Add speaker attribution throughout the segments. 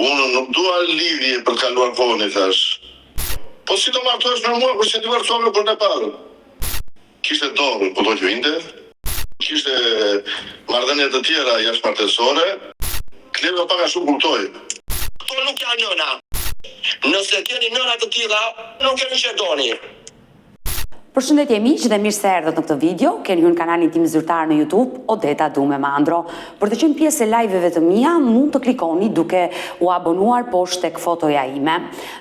Speaker 1: Unë nuk dua lidhje për të kaluar kohën, i thashë. Po si do martohesh me mua kur s'je divorcuar me burrin e parë? Kishte dorë kudo që vinte, kishte marrëdhënie të tjera jashtëmartesore. Klevio pak a shumë kuptoi.
Speaker 2: Këto nuk janë nëna. Nëse keni nëna të tilla, nuk keni që e doni.
Speaker 3: Përshëndetje miq dhe mirë se erdhët në këtë video. Keni hyrë në kanalin tim zyrtar në YouTube, Odeta Dume Mandro. Për të qenë pjesë e live-eve të mia, mund të klikoni duke u abonuar poshtë tek fotoja ime.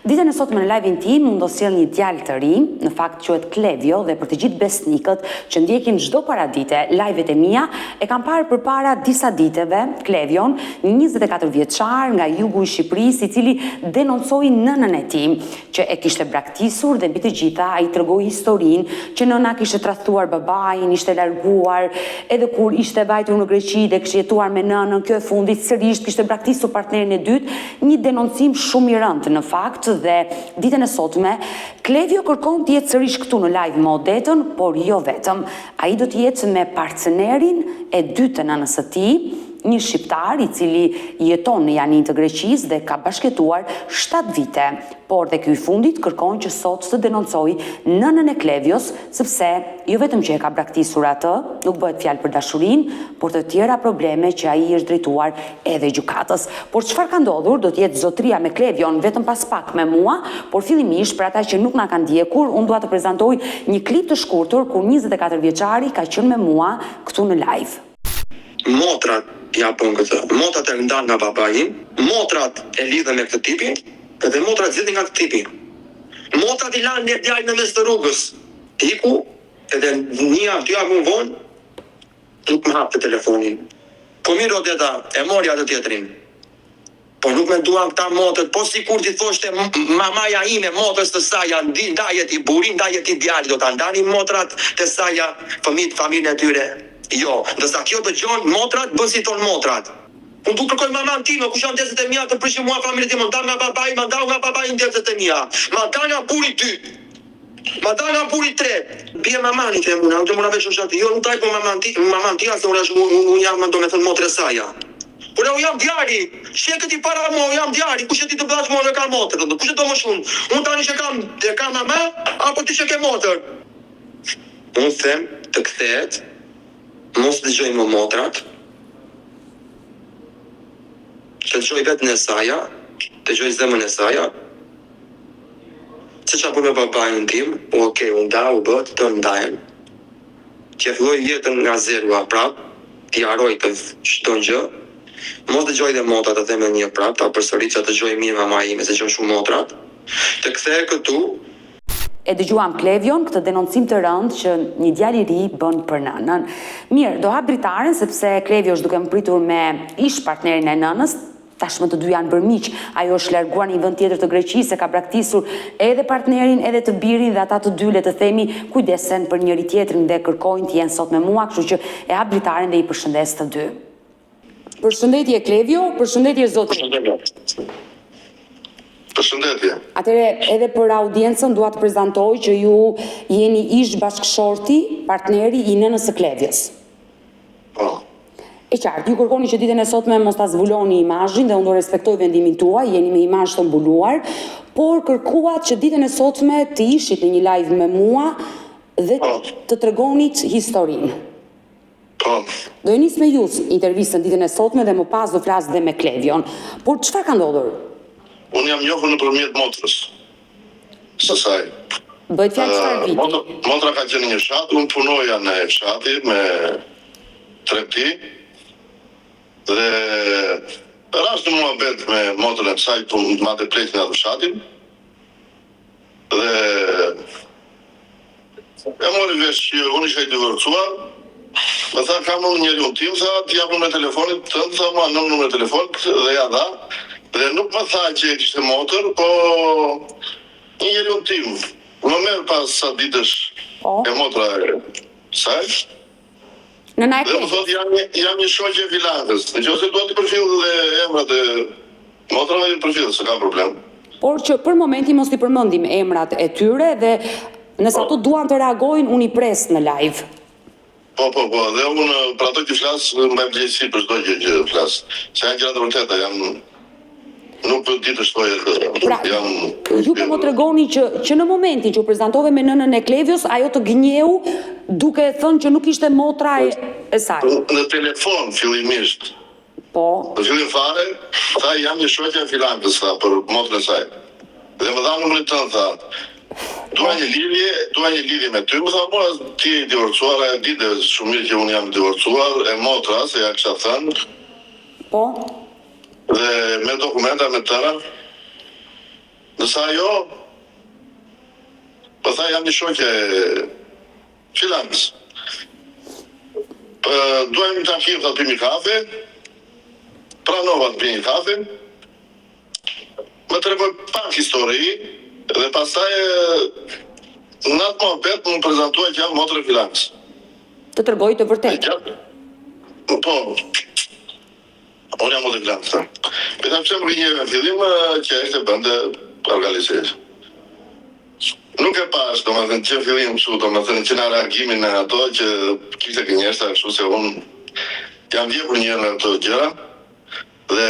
Speaker 3: Ditën e sotme në live-in tim unë do sjell një djalë të ri, në fakt quhet Klevio dhe për të gjithë besnikët që ndjekin çdo paradite live-et e mia, e kam parë përpara disa ditëve Klevion, një 24 vjeçar nga jugu i Shqipërisë, i cili denoncoi nënën e tij. që e kishte braktisur dhe mbi të gjitha ai tregoi historinë që nëna kishte tradhtuar babain, ishte larguar edhe kur ishte vajtur në Greqi dhe kishte jetuar me nënën, kjo e fundit sërisht kishte braktisur partnerin e dytë, një denoncim shumë i rëndë në fakt dhe ditën e sotme Klevio kërkon të jetë sërish këtu në live me Odetën, por jo vetëm. Ai do të jetë me partnerin e dytë të nënës së tij, një shqiptar i cili jeton në Janinë të Greqisë dhe ka bashkëjetuar 7 vite, por dhe ky i fundit kërkon që sot të denoncojë nënën e Klevios, sepse jo vetëm që e ka braktisur atë, nuk bëhet fjalë për dashurinë, por të tjera probleme që ai i është drejtuar edhe gjykatës. Por çfarë ka ndodhur, do të jetë zotëria me Klevion vetëm pas pak me mua, por fillimisht për ata që nuk na kanë ndjekur, unë dua të prezantoj një klip të shkurtër kur 24 vjeçari ka qenë me mua këtu në live.
Speaker 2: Motrat ja bën këtë. Motrat e ndan nga babai im, motrat e lidhën me këtë tipin dhe motrat zgjidhin nga këtë tipi. Motrat i lanë ne djalin në mes të rrugës. Iku edhe një javë, dy javë më vonë nuk më hapte telefonin. Po mirë Odeta, e mori atë tjetrin. Po nuk me duan këta motrat, po sikur t'i thoshte mamaja ime motrës të saja, ndaje ti burrin, ndaje ti djalin, do ta ndanin motrat të saja fëmijët familjen e tyre? Jo, ndërsa kjo dëgjon motrat, bën si thonë motrat. Unë po kërkoj maman time, kush janë nderzët e mia të prishin mua familjen time, më ndan nga babai, ma ndau nga babai nderzët e mia, ma ndan nga burri i dytë. Ma dha nga burri i tretë. Bie mamani them unë, a do mora vesh është aty. Jo, nuk ta jap maman ti, maman ti as unë është unë jam domethënë motrë e saja. Por unë jam djali, ç'je ti para mua, unë jam djali, kush je ti të bësh mua unë kam motër, domethënë, kush e do më shumë? Unë tani që kam, e kam mama, apo ti që ke motër? Unë them të kthehet, mos dëgjoj më motrat, të dëgjoj veten e saja, të dëgjoj zemrën e saja, Se ça bën me babain tim, u ok u nda u bë të ndahen t'ia filloj jetën nga zeroja prap t'i harroj të çdo gjë mos dëgjoj dhe motrat ta them edhe një prap ta përsërit ça dëgjoj mirë mamaja ime se dëgjon shumë motrat të kthehet këtu
Speaker 3: E dëgjuam Klevion, këtë denoncim të rëndë që një djalë i ri bën për nënën. Mirë, do hap dritaren sepse Klevio është duke më pritur me ish partnerin e nënës, Tashmë të dy janë bërë miq. Ajo është larguar në një vend tjetër të Greqisë, e ka braktisur edhe partnerin, edhe të birin dhe ata të dy, le të themi, kujdesen për njëri-tjetrin dhe kërkojnë të jenë sot me mua, kështu që e hap dritaren dhe i përshëndes të dy. Përshëndetje Klevio, përshëndetje zotëri.
Speaker 1: Përshëndetje.
Speaker 3: Atëherë, edhe për audiencën dua të prezantoj që ju jeni ish bashkëshorti, partneri i nënës së Klevios.
Speaker 1: Po.
Speaker 3: E qartë, ju kërkoni që ditën e sotme mos ta zbuloni imazhin dhe unë do respektoj vendimin tuaj, jeni me imazh të mbuluar, por kërkuat që ditën e sotme të ishit në një live me mua dhe
Speaker 1: Po.
Speaker 3: të tregonit historinë.
Speaker 1: Po.
Speaker 3: Do e nis me ju intervistën ditën e sotme dhe më pas do flas dhe me Klevion. Por çfarë ka ndodhur?
Speaker 1: Unë jam njohur nëpërmjet motrës së saj.
Speaker 3: Bëhet fjalë çfarë viti?
Speaker 1: Motra, motra ka qenë në një fshat, unë punoja në fshati me tregti dhe rash në muhabet me motrën e saj, po mbante pleq në atë fshatin dhe e mori vesh që unë isha i divorcuar, më tha kam unë njeriun tim, tha t'i jap numrin e telefonit tënd, tha ma numrin e telefonit dhe ja dha dhe nuk më tha që e kishte motër, po një njeriun tim më merr pas sa ditësh
Speaker 3: Po.
Speaker 1: e motra e saj
Speaker 3: Nëna e
Speaker 1: dhe më
Speaker 3: Klevios.
Speaker 1: thotë jam një, jam një shoqe e filankës. Në qoftë se dua t'i përfill dhe emrat e motrave i përfill, s'ka problem.
Speaker 3: Por që për momentin mos t'i përmendim emrat e tyre dhe nëse ato duan të reagojnë, unë i pres në live.
Speaker 1: Po, po, po, dhe unë për ato që flas mbaj përgjegjësi për çdo gjë që flas. Se janë gjëra të vërteta, janë. Nuk po di të shtoj atë.
Speaker 3: Pra,
Speaker 1: jam
Speaker 3: ju po më tregoni që që në momentin që u prezantove me nënën e Klevios, ajo të gënjeu duke thënë që nuk ishte motra e, e saj.
Speaker 1: Në telefon fillimisht.
Speaker 3: Po.
Speaker 1: Në fillim fare, tha jam një shoqja e filankës, tha për motrën e saj. Dhe më dha numrin tënd, tha. Dua një lidhje, dua një lidhje me ty, më tha mua, ti je i divorcuar, ajo di dhe shumë mirë që unë jam i divorcuar, e motra, se ja kisha thënë.
Speaker 3: Po.
Speaker 1: Dhe me dokumenta me tëra. Ndërsa ajo po tha jam një shoqe e filankës. Po dua një takim, tha pimë një kafe. Pranova të pimë një kafe. Më tregoi pak histori dhe pastaj në atë muhabet m'u prezantua që jam motra e filankës.
Speaker 3: Të tregoi të vërtetën.
Speaker 1: Po. Unë jam motra e filankës. Po tha pse më gënjeve në fillim që ishte bënte organizim. Nuk e pash, domethënë që në fillim kështu, domethënë që në reagimin në ato që kishte gënjeshtra kështu se unë jam vjekur një herë në ato gjëra dhe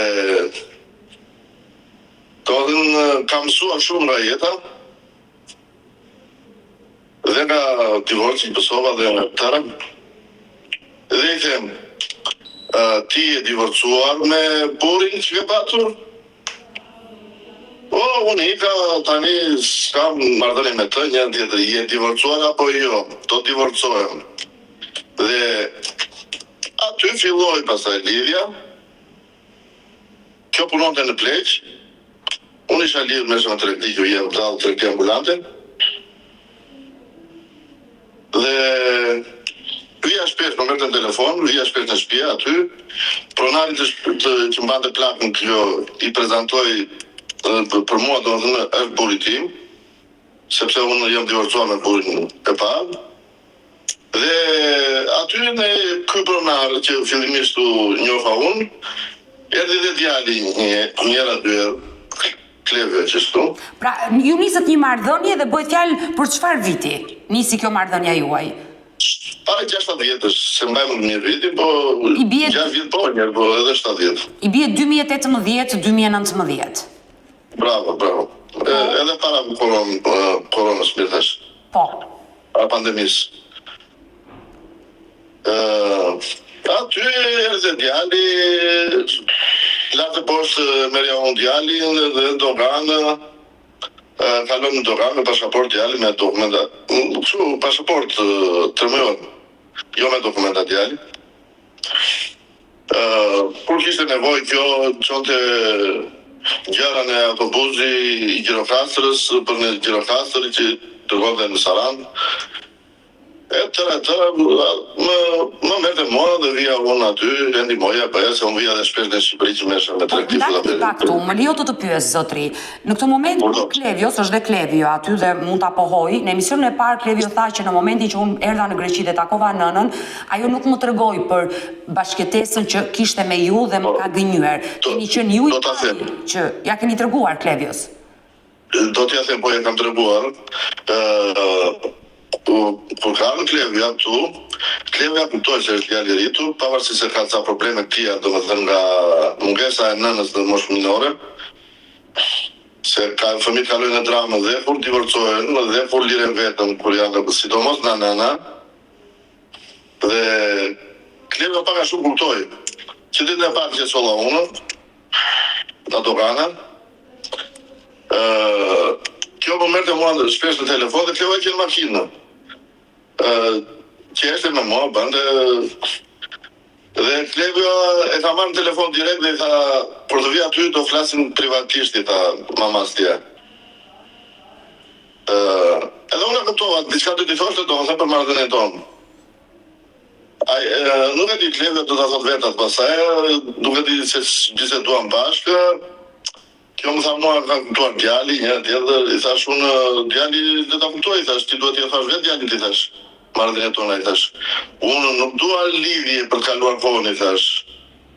Speaker 1: domethënë kam mësuar shumë nga jeta dhe nga divorci që pësova dhe nga tëra dhe i them ti je divorcuar me burrin që ke patur? Po, unë ika, tani s'kam marrëdhënie me të, një tjetër, je divorcuar apo jo, do divorcohem. Dhe aty filloi pastaj lidhja. Kjo punonte në pleq. Unë isha lidhur me shumë tregti që je vdall tregti ambulante. Dhe vija shpesh, më merrte në telefon, vija shpesh në shtëpi aty. Pronarit të, të që mbante plakën kjo i prezantoi për mua domethënë është burri tim, sepse unë jam divorcuar me burrin e parë. Dhe aty në ky pronar që fillimisht u njoha unë, erdhi dhe djali një, një herë dy herë, Klevio që shtu.
Speaker 3: Pra, ju nisët një marrëdhënie dhe bëhet fjalë për çfarë viti nisi kjo marrëdhënia juaj?
Speaker 1: Para 6-7 vjetësh, s'e mbaj mend mirë vitin, po
Speaker 3: I bie
Speaker 1: 6 vjet po një, po edhe 7 vjet.
Speaker 3: I bie 2018 2019.
Speaker 1: Bravo, bravo. E, edhe para koron, koronës, mirë thash.
Speaker 3: Po.
Speaker 1: Para pandemisë. Ë, aty erdhi djali, lart e poshtë merrja unë djalin dhe, dhe doganë, kalon në doganë me pasaport djali me dokumenta, kështu pasaport tremujor, jo me dokumenta djali. Kur kishte nevojë kjo, çonte gjëra në autobusi i Gjirokastrës për në Gjirokastër që dërgonte në Sarandë. E tëra e tëra, më, më merrte mua dhe vija unë aty, e ndihmoja, bëja, se unë vija dhe shpesh në Shqipëri që merresha me
Speaker 3: Po,
Speaker 1: tregti
Speaker 3: ndalemi pak këtu, më lejo të të pyes, zotri. Në këtë moment,
Speaker 1: Urdhëro.
Speaker 3: Klevios, është dhe Klevio aty dhe mund ta pohoj, në emisionin e parë Klevio tha që në momentin që unë erdha në Greqi dhe takova nënën, ajo nuk më tregoi për bashkëjetesën që kishte me ju dhe më
Speaker 1: Po,
Speaker 3: ka gënjyer.
Speaker 1: do,
Speaker 3: Keni qenë ju i
Speaker 1: do ta
Speaker 3: pari
Speaker 1: them.
Speaker 3: që ja keni treguar Klevios.
Speaker 1: Do t'ja them, po e kam treguar. Ë kur ka ardhur Klevia këtu, Klevia kuptoi se është djalë i rritur, pavarësisht se ka ca probleme të tija, domethënë nga mungesa e nënës në moshë minore, se ka fëmijët kalojnë në dramë dhe kur divorcohen dhe kur liren vetëm kur janë sidomos nga nëna dhe Klevia pak a shumë kuptoi që ditën e parë që e solla unë nga dogana ë kjo më merrte mua shpesh në telefon dhe Klevia qe në makinë ë që ishte me mua bënte dhe Klevia e ka marrë në telefon direkt dhe i tha kur të vi aty do flasim privatisht i tha mamas tje. Ë edhe unë e kuptova diçka do t'i thoshte domethënë për marrëdhënien tonë. Ai nuk e di Klevia do ta thotë vetë atë pastaj, nuk e di se biseduam bashkë. Kjo më tha mua ka kuptuar djali, një tjetër, i thash unë djali do ta kuptoj, i thash ti duhet t'ia thash vetë djalit, i thash marrëdhëniet tona, i thash. Unë nuk dua lidhje për të kaluar kohën, i thash.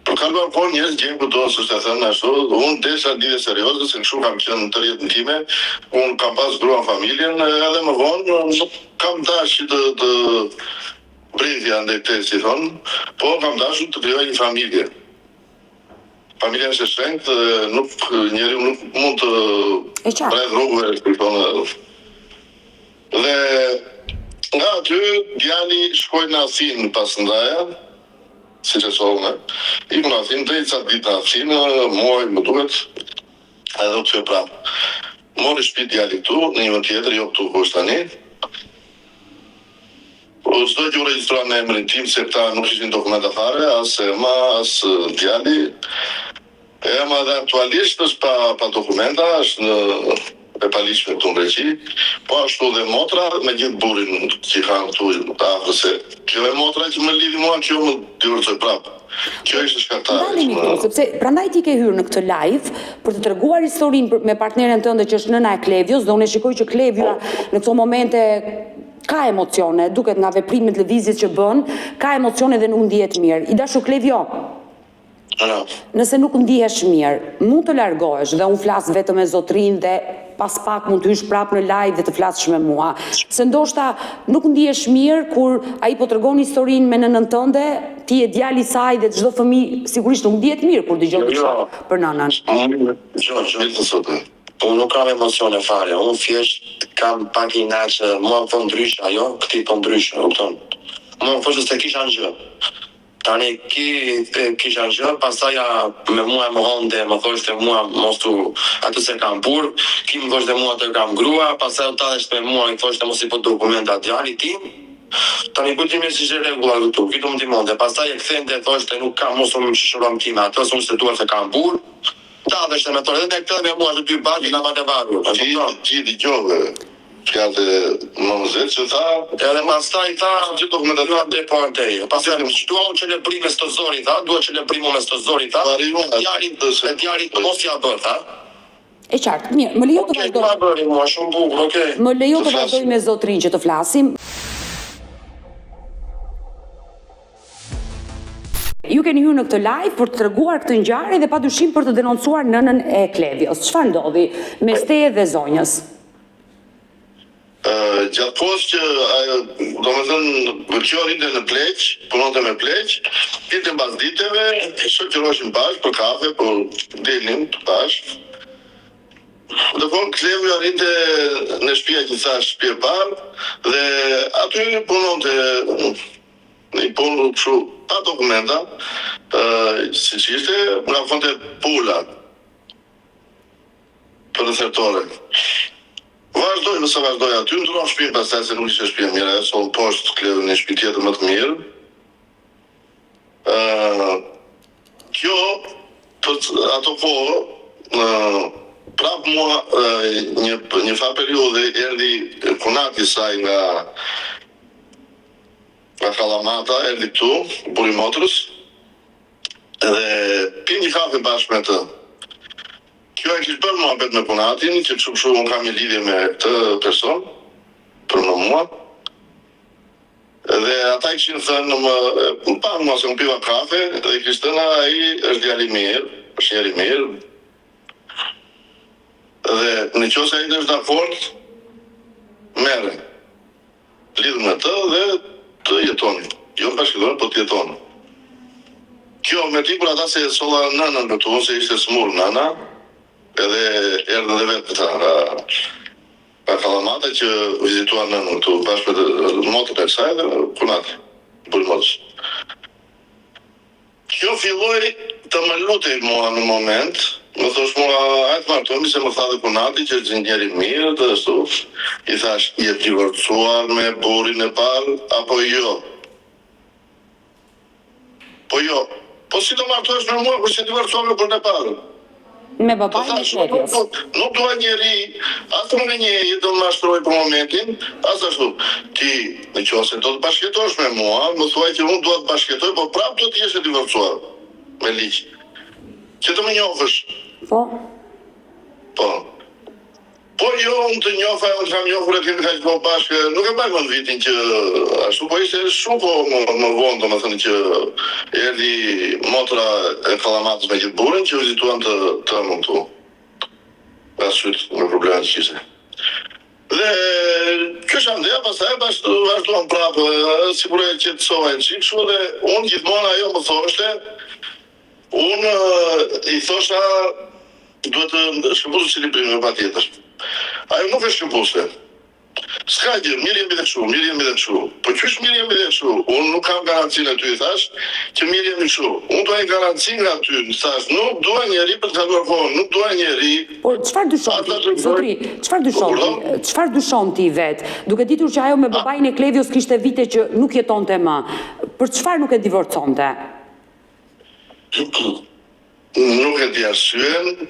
Speaker 1: Për të kaluar kohën njerëz gjejnë kudo, s'është e thënë ashtu. Unë desha lidhje serioze, se kështu kam qenë tërë jetën time. Unë kam pas gruan familjen, edhe më vonë nuk kam dashur të të bridhja andej këtej si thonë, po kam dashur të krijoj një familje. Familja është e shenjtë dhe nuk njeriu nuk mund të
Speaker 3: E qartë.
Speaker 1: bredh rrugëve, si thonë. Dhe nga aty djali shkoi në Athinë pas ndaja, siç e shoh unë. Iku në Athinë, ndrejti ca ditë në Athinë, muaj më duket, edhe u kthye prapë. Mori shtëpi djali këtu, në një vend tjetër, jo këtu ku është tani. Po çdo gjë u regjistrua në emrin tim se këta nuk kishin dokumenta fare, as e ëma, as djali. E ëma edhe aktualisht është pa pa dokumenta, është në e paligjshme këtu në Greqi. Po ashtu dhe motra me gjithë burrin që kanë këtu të afër se kjo e motra që më lidhi mua, kjo më divorcoi prapë. Kjo ishte shkaktare që
Speaker 3: Ndalemi
Speaker 1: më
Speaker 3: këtu, sepse prandaj ti ke hyrë në këtë live për të treguar historinë për, me partneren tënde që është nëna e Klevios dhe unë e shikoj që Klevia në këto momente Ka emocione, duket nga veprimet, lëvizjet që bën, ka emocione dhe nuk ndihet mirë. I dashur Klevio, nëse nuk ndihesh mirë, mund të largohesh dhe unë flas vetëm me zotërinë dhe pas pak mund të hysh prapë në live dhe të flasësh me mua. Se ndoshta nuk ndihesh mirë kur ai po tregon historinë me nënën tënde, ti je djali i saj dhe çdo fëmijë sigurisht nuk ndihet mirë kur dëgjon
Speaker 2: Jo,
Speaker 3: diçka
Speaker 2: jo.
Speaker 3: për nënën.
Speaker 2: Jo, jo. Unë nuk kam emocione fare, unë thjesht kam pak inat që mua më thonë ndryshe ajo, këtij thonë ndryshe, e kupton? Mua më thoshte se kisha një gjë. Tani ki kisha një gjë, pastaj ja me mua e mohonte, më thoshte mua mos tu atë se kam burrë, ki më thoshte mua atë kam grua, pastaj u talleshte me mua i thoshte mos i bë dokumenta djalit tim. Tani ku di unë si ishte rregulla këtu, ky do më ndihmonte, pastaj e kthente e thoshte nuk kam mos u më shoqëro ti me atë, se unë s'e dua se kam burrë. Talleshte me to edhe me këtë dhe me mua të dy bashkë na mbante varur, e
Speaker 1: Ti
Speaker 2: kupton?
Speaker 1: ti dëgjove fjalët e mëmës vet që tha
Speaker 2: Edhe pastaj tha,
Speaker 1: gjithë dokumentat
Speaker 2: dua te po andej. Pastaj dua unë celebrim me stozori tha, dua celebrim unë me stozori tha.
Speaker 1: Pari unë,
Speaker 2: E djalit, e djalit mos ja bë tha.
Speaker 3: E qartë. Mirë, më lejo të
Speaker 2: Okej,
Speaker 3: vazhdoj.
Speaker 2: ma bëri mua shumë bukur, okej.
Speaker 3: Më lejo
Speaker 1: Të
Speaker 3: të vazhdoj
Speaker 1: flasim.
Speaker 3: me zotërinë që të flasim. Ju keni hyrë në këtë live për të treguar këtë ngjarje dhe padyshim për të denoncuar nënën e Klevios. Çfarë ndodhi mes teje dhe zonjës?
Speaker 1: Gjatë kohës që ajo, domethënë, kjo rrinte në pleq, punonte me pleq, dilte mbas diteve, shoqëroheshim bashkë për kafe, po dilnim bashkë. Ndërkohë Klevio rrinte në shtëpia që thash, shtëpi e parë dhe aty punonte Në një punë kështu pa dokumenta, siç ishte, vraponte pula për në thertore. Vazhdoi, nëse vazhdoi aty, ndërruam shtëpinë pastaj se nuk ishte shtëpi e mirë, ajo sollën poshtë Klevën në një shtëpi tjetër më të mirë. Ë kjo për ato kohë ë prap mua një një farë periudhe erdhi kunati i saj nga Nga Kallamata erdhi këtu, burri i motrës, dhe pimë një kafe bashkë me të. Kjo e kish bërë muhabet me kunatin, që kështu kështu unë kam një lidhje me këtë person, për më mua. Dhe ata i kishin thënë, më, më panë mua se unë piva kafe, dhe i kish thënë ai është djalë i mirë, është njeri i mirë. Dhe në qoftë se ai është dakord, merre. Lidhu me të dhe të jetoni. Jo bashkëjetoni, po të jetoni. Kjo me ti për ata se e solla nënën këtu, se ishte smur nëna, edhe erdhën dhe vetë këta nga nga Kallamata që vizituan nënën këtu bashkë me motrën e saj dhe kunati, burri i motrës. Kjo filloi të më lutej mua në moment, më thosh mua hajt të martohemi se më tha dhe kunati që është njeri i mirë dhe ashtu. I thash je divorcuar me burrin e parë apo jo? Po jo. Po si do martohesh me mua kur s'je divorcuar me burrin e parë?
Speaker 3: Me
Speaker 1: Të
Speaker 3: babain e
Speaker 1: thashë, nuk,
Speaker 3: Klevios.
Speaker 1: nuk, nuk dua njeri, as të më gënjejë, të më mashtrojë për momentin, as ashtu. Ti, në qoftë se do të bashkëjetosh me mua, më thuaj që unë dua të bashkëjetoj, po prapë do të jesh e divorcuar me ligj. Që të më njohësh.
Speaker 3: Po.
Speaker 1: Po. Po jo, unë të njoha, unë të kam njohur e kemi kaq kohë bashkë, nuk e mbaj mend vitin që ashtu, po ishte shumë kohë më, më vonë, domethënë që erdhi motra e Kallamatës me gjithë burrin që vizituan të të ëmën këtu. Nga sytë me problemet që kishte. Dhe qysh andeja, pastaj bashkë vazhduam prapë, sikur e qetësova një çik kështu dhe unë gjithmonë ajo më thoshte Unë i thosha duhet të shkëpusësh celibrimin patjetër. Ajo nuk e shkëpuste. S'ka gjë, mirë jemi dhe kështu, mirë jemi dhe kështu. Po qysh mirë jemi dhe kështu? Unë nuk kam garancinë e ty, i thashë, që mirë jemi kështu. Unë dua një garanci nga ty, thashë, nuk dua njeri për të kaluar kohën, nuk dua njeri.
Speaker 3: Por çfarë dyshon ti, zotëri, çfarë dyshon ti, çfarë dyshon ti vetë, duke ditur që ajo me babain e Klevios kishte vite që nuk jetonte më, për çfarë nuk e divorconte?
Speaker 1: Nuk e di arsyen,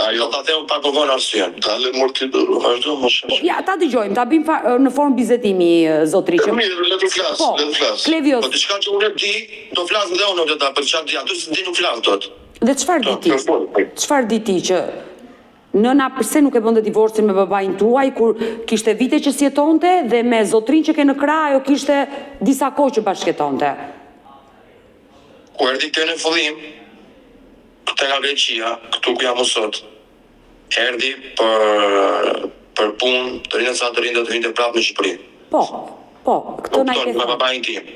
Speaker 2: Ajo. Do ta them pak më vonë arsyen.
Speaker 1: Dale mor ti vazhdo mos
Speaker 3: Po, ja, ta dëgjojmë, ta bëjmë fa, në formë bisedimi zotëri
Speaker 1: që. Mirë, le të flas,
Speaker 3: Po,
Speaker 1: le të flas.
Speaker 3: Klevios.
Speaker 2: Po diçka që unë e di, do flas dhe unë Odeta, për çfarë di, ato s'di nuk flas
Speaker 3: dot. Dhe çfarë di ti? Çfarë di ti që nëna përse nuk e bënte divorcin me babain tuaj kur kishte vite që s'jetonte dhe me zotërinë që ke në krah ajo kishte disa kohë që bashkëjetonte?
Speaker 2: Kur erdhi kjo në fillim, Këtë nga Greqia, këtu ku jam unë sot, erdhi për për punë, të rrinte sa të rrinte të vinte prapë në
Speaker 3: Shqipëri. Po, po,
Speaker 2: këtë na e ke thënë. Me babain tim.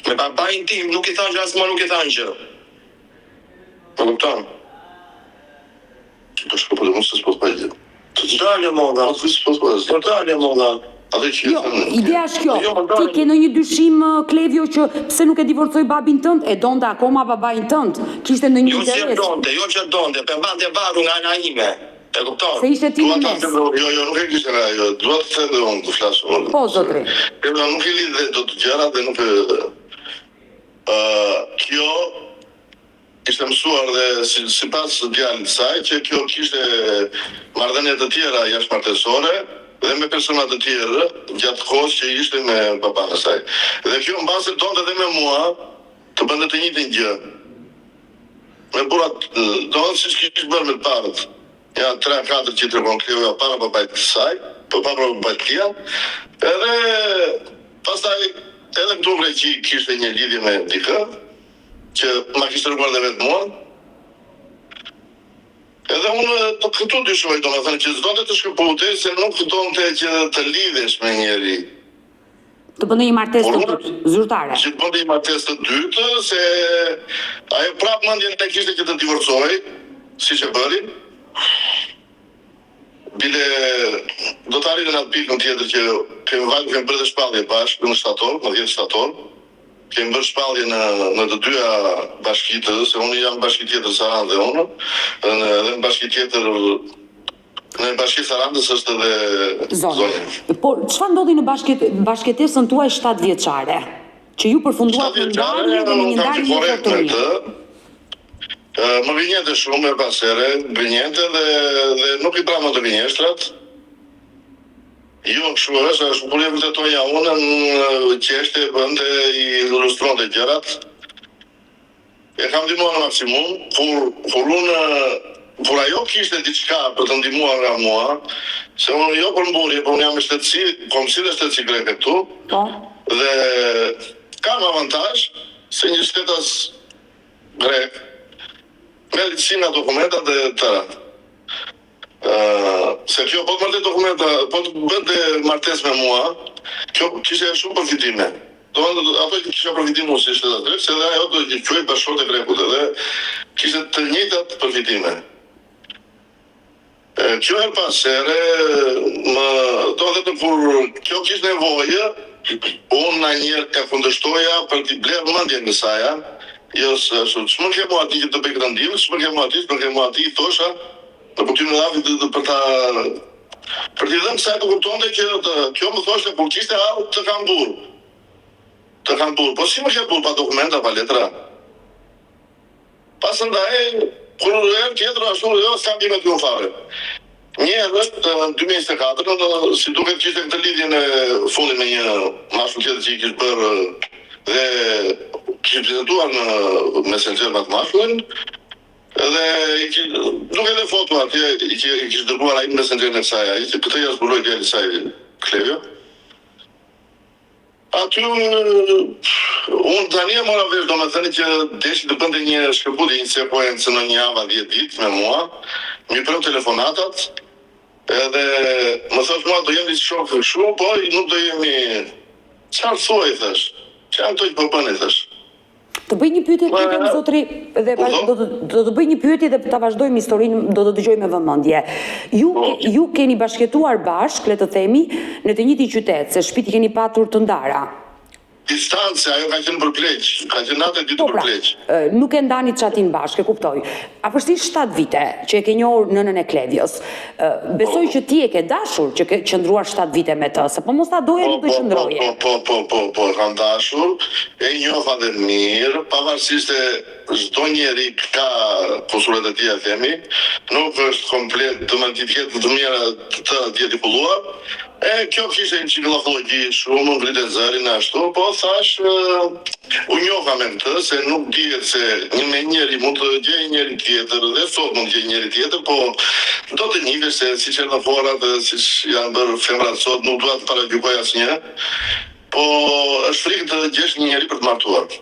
Speaker 2: Me babain tim nuk i thanë gjë as mua nuk i thanë gjë. Më kupton?
Speaker 1: Po shko po mos s'po të gjë.
Speaker 2: Të dale molla.
Speaker 1: Po s'po të
Speaker 2: Po dale molla.
Speaker 3: Atë që jo, ideja është kjo. Jo, ti ke ndonjë dyshim Klevio që pse nuk e divorcoi babin tënd? E donte akoma babain tënd. Kishte ndonjë
Speaker 2: jo, interes? Jo, që donte, jo që donte, po mbante varur nga ana ime. E kupton?
Speaker 3: Se ishte ti në mes.
Speaker 1: Jo, jo, nuk e kishte nga ajo. Dua të them dhe unë të flas
Speaker 3: unë. Po, zotri.
Speaker 1: Jo, nuk i lidh dhe dot gjërat dhe nuk e ë kjo Ishte mësuar dhe sipas djalit të saj që kjo kishte marrëdhënie të tjera jashtëmartesore dhe me persona të tjerë gjatë kohës që ishte me babanë e saj. Dhe kjo mbase donte dhe me mua të bënte të njëjtën gjë. Me burrat, domethënë siç kish bërë me të parët. Ja tre a katër që i tregon Klevioja para babait të saj, po para babait të tij. Edhe pastaj edhe këtu në Greqi kishte një lidhje me dikë. Që ma kishte treguar dhe vetë mua. Edhe unë po këtu dyshoj, domethënë që s'donte të shkëputej, se nuk donte që të lidhesh me
Speaker 3: njeri. Të bënte një martesë të dytë, zyrtare.
Speaker 1: Që të bënte një martesë të dytë, se ajo prapë mendjen e kishte që të divorcohej, siç e bëri. Bile do të arrij në atë pikën tjetër që kemi vajtur, kemi bërë dhe shpallje bashkë në shtator, në 10 shtator. Kemi bërë shpallje në në të dyja bashkitë, se unë jam bashki tjetër Sarandë dhe unë, dhe në edhe në bashki tjetër në bashki Sarandës është
Speaker 3: edhe zonja. Po çfarë ndodhi në bashkë bashkëjetesën tuaj 7 vjeçare? Që ju përfunduat në ndarje dhe në një ndarje jo
Speaker 1: të mirë. Më gënjente shumë herë pas here, gënjente dhe dhe nuk i pranonte gënjeshtrat. Jo, kështu është, ashtu kur e vërtetoja unë, qeshte, bënte, i ilustronte gjërat. E kam ndihmuar në maksimum, kur kur unë kur ajo kishte diçka për të ndihmuar nga mua, se unë jo për mburrje, por unë jam me shtetësi, kombësi dhe shtetësi greke këtu.
Speaker 3: Po.
Speaker 1: Dhe kam avantazh se një shtetas grek me lehtësi nga dokumentat dhe të tëra. Se kjo po të merrte dokumenta, po të bënte martesë me mua, kjo kishte shumë përfitime. Domethënë ato që kisha përfitim unë si shtetas grek, se edhe ajo do të quhej bashkëshorte e grekut edhe kishte të njëjtat përfitime. E, kjo herë pas here, më, domethënë kur kjo kishte nevojë, unë nganjëherë e kundërshtoja për t'i blerë mendjen kësaja, jo se ashtu, ç'më ke mua ti që të bëj këtë ndihmë, ç'më ke mua ti, ç'më ke mua ti, i thosha, në kuptimin e llafit për ta për t'i dhënë kësaj të kuptonte që të, kjo më thoshte kur kishte hall të kam burrë. Të kam burrë, po si më ke burrë pa dokumenta, pa letra? Pasandaj, kur herë tjetër ashtu, jo, s'kam gjë me ty unë fare. Një herë është në 2024, në, si duket kishte këtë lidhjen e fundit me një mashkull tjetër që i kishte bërë dhe kishte prezantuar në Messenger me atë mashkullin dhe i kishte duke edhe foto atje i që i kishte dërguar ai në Messengerin e kësaj, ai që këtë ja zbuloi djali i saj Klevio. Aty unë tani e mora vesh domethënë që deshi të bënte një shkëputje, një sekuencë në një javë a 10 ditë me mua, m'i preu telefonatat, edhe më thosh mua do jemi shokë kështu, po nuk do jemi çfarë thua i thash. Çfarë do të po bëni thash.
Speaker 3: Të bëj një pyetje të lutem zotri dhe do të do të bëj një pyetje dhe ta vazhdojmë historinë, do të dëgjoj me vëmendje. Ju po. ju keni bashkëjetuar bashkë, le të themi, në të njëjtin qytet, se shtëpitë i keni patur të ndara.
Speaker 1: Distancë, ajo ka qenë për pleq, ka qenë natë e ditë
Speaker 3: po
Speaker 1: për
Speaker 3: pra,
Speaker 1: pleq.
Speaker 3: Nuk e ndani çatinë bashkë, e kuptoj. Afërsisht 7 vite që e ke njohur nënën e Klevios. Besoj po. që ti e ke dashur që ke qëndruar 7 vite me të, se po mos ta doje
Speaker 1: po,
Speaker 3: nuk do
Speaker 1: po,
Speaker 3: qëndroje.
Speaker 1: Po, po, po, po, po, e kam dashur, e njoha dhe mirë, pavarësisht se çdo njeri ka kusuret e tija themi, nuk është komplet, domethënë të jetë të mira të të jetë i kulluar, E kjo kishte një çikë llafllogji shumë, ngrinte zërin ashtu, po thashë u njoha me këtë se nuk dihet se një me njeri mund të gjej njeri tjetër dhe sot mund të gjej njeri tjetër, po do të njihesh se siç erdhën kohërat dhe siç janë bërë femrat sot nuk dua të paragjykoj asnjë, po është frikë të gjesh një njeri për të martuar.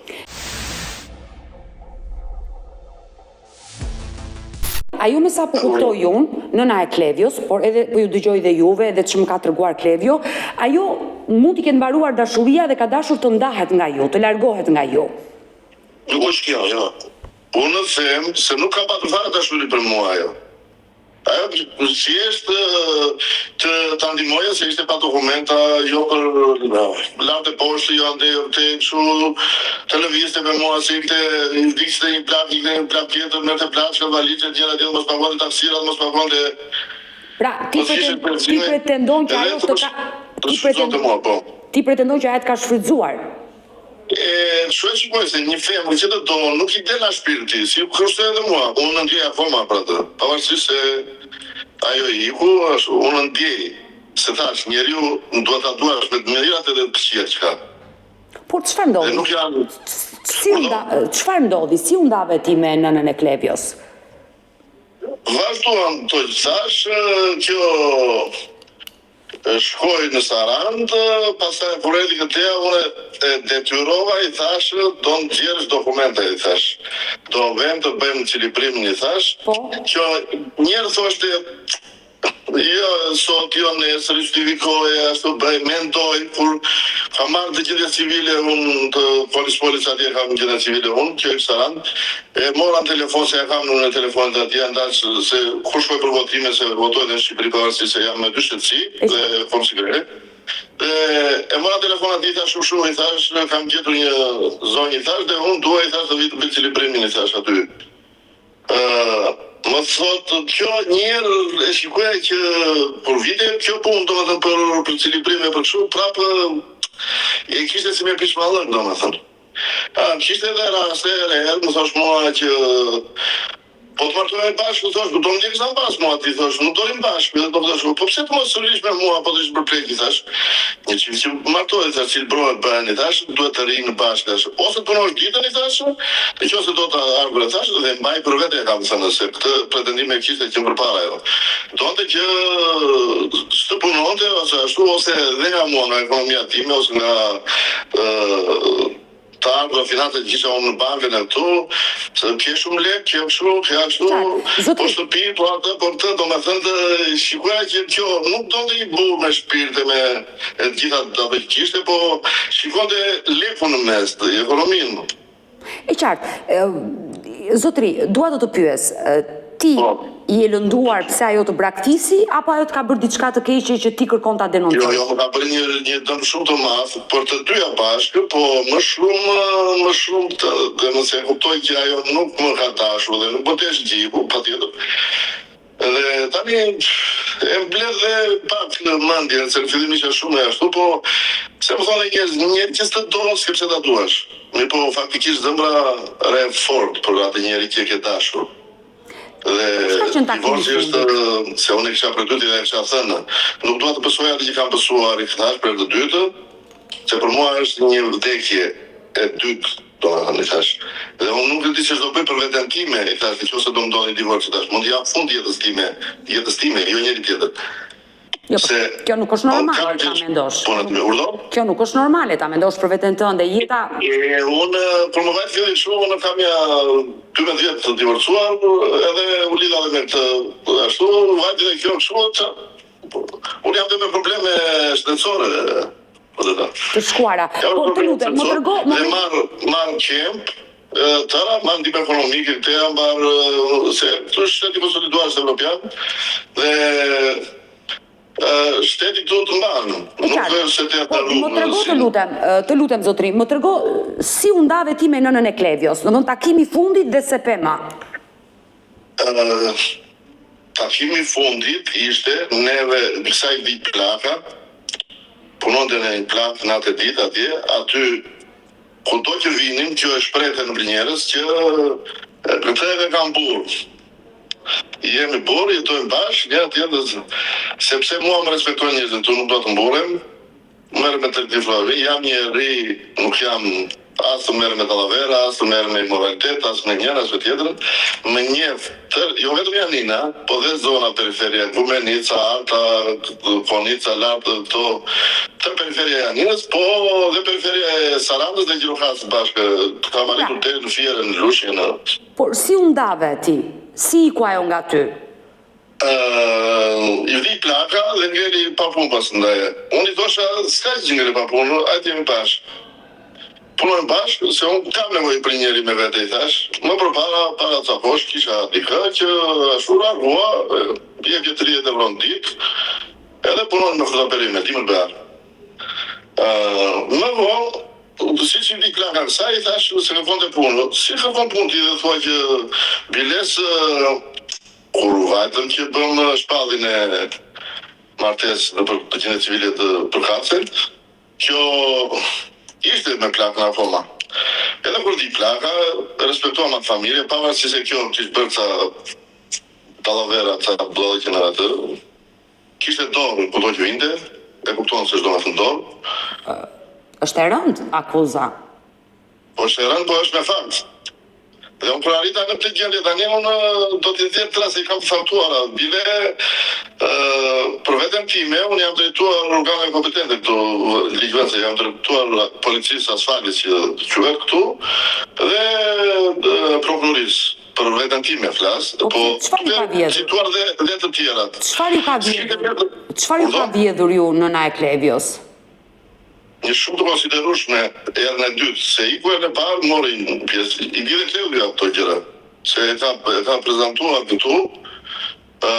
Speaker 3: Ajo me sa po kuptoj unë, nëna e Klevios, por edhe po ju dëgjoj dhe juve edhe ç'më ka treguar Klevio, ajo mund t'i ketë mbaruar dashuria dhe ka dashur të ndahet nga ju, të largohet nga ju.
Speaker 2: Nuk është kjo, jo.
Speaker 1: Unë them se nuk ka patur fare dashuri për mua ajo. Ajo thjesht të ta ndihmoja se ishte pa dokumenta, jo për lart e poshtë, jo andej jo këtej, kështu të lëvizte me mua se ikte, i vdiste një plak, ikte një plak tjetër, merrte plaçka, valixhet, njëra tjetrën, mos paguante taksirat, mos paguante
Speaker 3: Pra, ti preten, ti pretendon që ajo të ka
Speaker 1: ti pretendon mua, po.
Speaker 3: Ti pretendon që ajo të ka shfrytëzuar.
Speaker 1: E kështu e shikoj se një femër që të do nuk i del nga shpirti, sikurse edhe mua, unë ndjej akoma për atë, pavarësisht se ajo iku, ashtu, unë ndjej, se thash, njeriu duhet ta duash me të mirat edhe të këqijat që ka.
Speaker 3: Por çfarë ndodhi?
Speaker 1: Dhe nuk janë
Speaker 3: Si u nda, çfarë ndodhi? Si u ndave ti me nënën e Klevios?
Speaker 1: Vazhduam të thash, kjo Shkoi në Sarandë, pastaj kur erdhi këtej unë e detyrova i thashë do nxjerrësh dokumente i thashë. Do vem të bëjmë cilibrimin i thashë.
Speaker 3: Po.
Speaker 1: Kjo njëherë thoshte jo sot jo nesër justifikohej ashtu bëj mendoj kur kam marrë të gjendja civile unë të Konispolit atje kam gjendja civile unë kjo në Sarandë E mora në telefon se ja kam numrin e telefonit atje, janë dalë se kur shkoj për votime se votoj edhe në Shqipëri pavarësisht se jam me dy shtetësi dhe konsideroj. Dhe e mora në telefon atje i thash kshu i thash kam gjetur një zonjë i thash dhe unë dua i thash të vi të bëj cilibrimin i thash aty. Ë më thotë kjo një herë e shikoja që kur vinte kjo punë domethënë për për cilibrim e për kështu prapë e kishte si me pishmallëk domethënë. A, kishte edhe raste herë herë, më thosh mua që po të martohemi bashkë, më thosh, nuk do më ndjekësh nga pas mua, ti thosh, nuk do rrim bashkë, dhe do më thosh, po pse të mos rrish me mua, po të ish për plek, i thash, një çift që martohet, i thash, cilibrohet bëhen, i thash, duhet të rrinë bashkë, thash, ose të punosh ditën, i thash, në qoftë se do të ardhur, i thash, dhe mbaj për vete e kam thënë, se këtë pretendim e kishte që më përpara ajo. Donte që s'të punonte ose ashtu ose dhe nga mua nga ekonomia time ose nga të ardhura financat që kisha unë në bankën e këtu, se ke shumë lek, ke kështu, ke ashtu, po shtëpi, po atë, po këtë, domethënë të shikoja që kjo nuk donte një burrë me shpirt e me e të gjitha ato që kishte, po shikonte lekun në mes, ekonominë.
Speaker 3: E qartë. Zotëri, dua të të pyes, ti po. je lënduar pse ajo të braktisi apo ajo të ka bërë diçka të keqe që ti kërkon ta denoncosh?
Speaker 1: Jo, jo, më ka bërë një një dëm shumë të madh për të dyja bashkë, po më shumë më shumë të, dhe më se e kuptoj që ajo nuk më ka dashur dhe nuk më desh gjiku, patjetër. Dhe tani e mbledh dhe pak në mendjen, se në fillim isha shumë e ashtu, po se më thonë njerëz, një njeri që s'të do, s'ke pse ta duash. Mirëpo faktikisht zemra rreh fort për atë njeri që e ke dashur. Dhe divorci është se unë e kisha për dytë dhe e kisha thënë, nuk dua të pësoj atë që kam pësuar i thash për të dytë, se për mua është një vdekje e dytë Domethënë i thash, dhe unë nuk e di se ç'do bëj për veten time, i thash, në qoftë se do më ndodhë një divorc, i thash, mund t'i jap fund jetës time, jetës time, jo njeri tjetër.
Speaker 3: Jo, po, kjo nuk është normale ta mendosh.
Speaker 1: Po, në urdhëro?
Speaker 3: Kjo nuk është normale ta mendosh për veten tënde, jeta...
Speaker 1: E, unë, kur më vajti filli kështu, unë kam ja 12 vjet të divorcuar, edhe u lidha dhe me këtë, ashtu, vajti dhe kjo kështu, ça, unë jam dhe me probleme shëndetësore, Po
Speaker 3: të shkuara. Po të lutem, më trego,
Speaker 1: më dhe marr marr qemp. Tëra, marr ndihmë ekonomike këtej mbarë, se këtu është shteti konsoliduar është evropian dhe shteti këtu të mban, nuk është se të
Speaker 3: po, Më trego të lutem, të lutem zotëri, më trego si u ndave ti me nënën e Klevios, domethënë takimi i fundit dhe s'e pe më.
Speaker 1: Takimi i fundit ishte neve kësaj i vdiq plaka, punonte në një plakë natë e ditë atje, aty Kudo që vinim, kjo e shprehte nëpër njerëz që këtë edhe kam burrë. Jemi burrë, jetojmë bashkë, njëra tjetrën, sepse mua më respektojnë njerëzit këtu, nuk dua të mburrem, merrem me tregti flori, jam njeri, nuk jam as të merrem me dallavera, as të merrem me imoralitet, as me njërën, as me tjetrën, më njeh tërë, jo vetëm Janina, po dhe zona periferia, Gumenica, Arta, Konica, lart, këto, tërë periferia e Janinës, po dhe periferia e Sarandës dhe Gjirokastrës bashkë, kam arritur deri në Fier e në Lushnjë në.
Speaker 3: Por si u ndave ti? Si iku ajo nga ty?
Speaker 1: I vdiq plaka dhe ngeli pa punë pastaj. Unë i thosha, s'ka gjë që ngele pa punë, hajde jemi bashkë. Punojmë bashkë, se unë kam nevojë për një njeri me vete, i thashë. Më përpara, para ca kohësh, kisha dikë që ashtu largua, jepje 30 euro në ditë, edhe punonin me fruta perime, dimër behar. Më vonë, siç i vdiq plaka kësaj, i thashë se kërkonte punë. Si kërkon punë ti dhe thua që biles kur u vajtëm që bëmë shpalljen e martesës nëpër gjendje civile të përkatëse, Kjo ishte me plakën akoma. Edhe kur vdiq plaka, respektuam atë familje, pavarësisht se kjo kish bërë ca dallavera, ca budallallëqe në atë, kishte dorë kudo që vinte, e kupton se ç'do me thënë
Speaker 3: dorë. Është e rëndë akuza.
Speaker 1: Po është e rëndë, po është me fakt. Dhe unë kur arrita në këtë gjendje tani unë do t'i nxjerr tëra se i kam të faktuara. Bile për veten time unë jam drejtuar organeve kompetente këtu ligjvënëse, jam drejtuar policisë asfaltit që quhet këtu dhe prokurorisë për veten time flas,
Speaker 3: po, po çfarë ju ka vjedhur?
Speaker 1: Cituar dhe dhe të
Speaker 3: tjerat. Çfarë ju ka vjedhur? Çfarë ju ka vjedhur ju nëna e Klevios?
Speaker 1: Një shumë të konsiderueshme herën e dytë, se iku herën e parë mori një pjesë, i di dhe Klevia këto gjëra, se e ka e ka prezantuar këtu, ë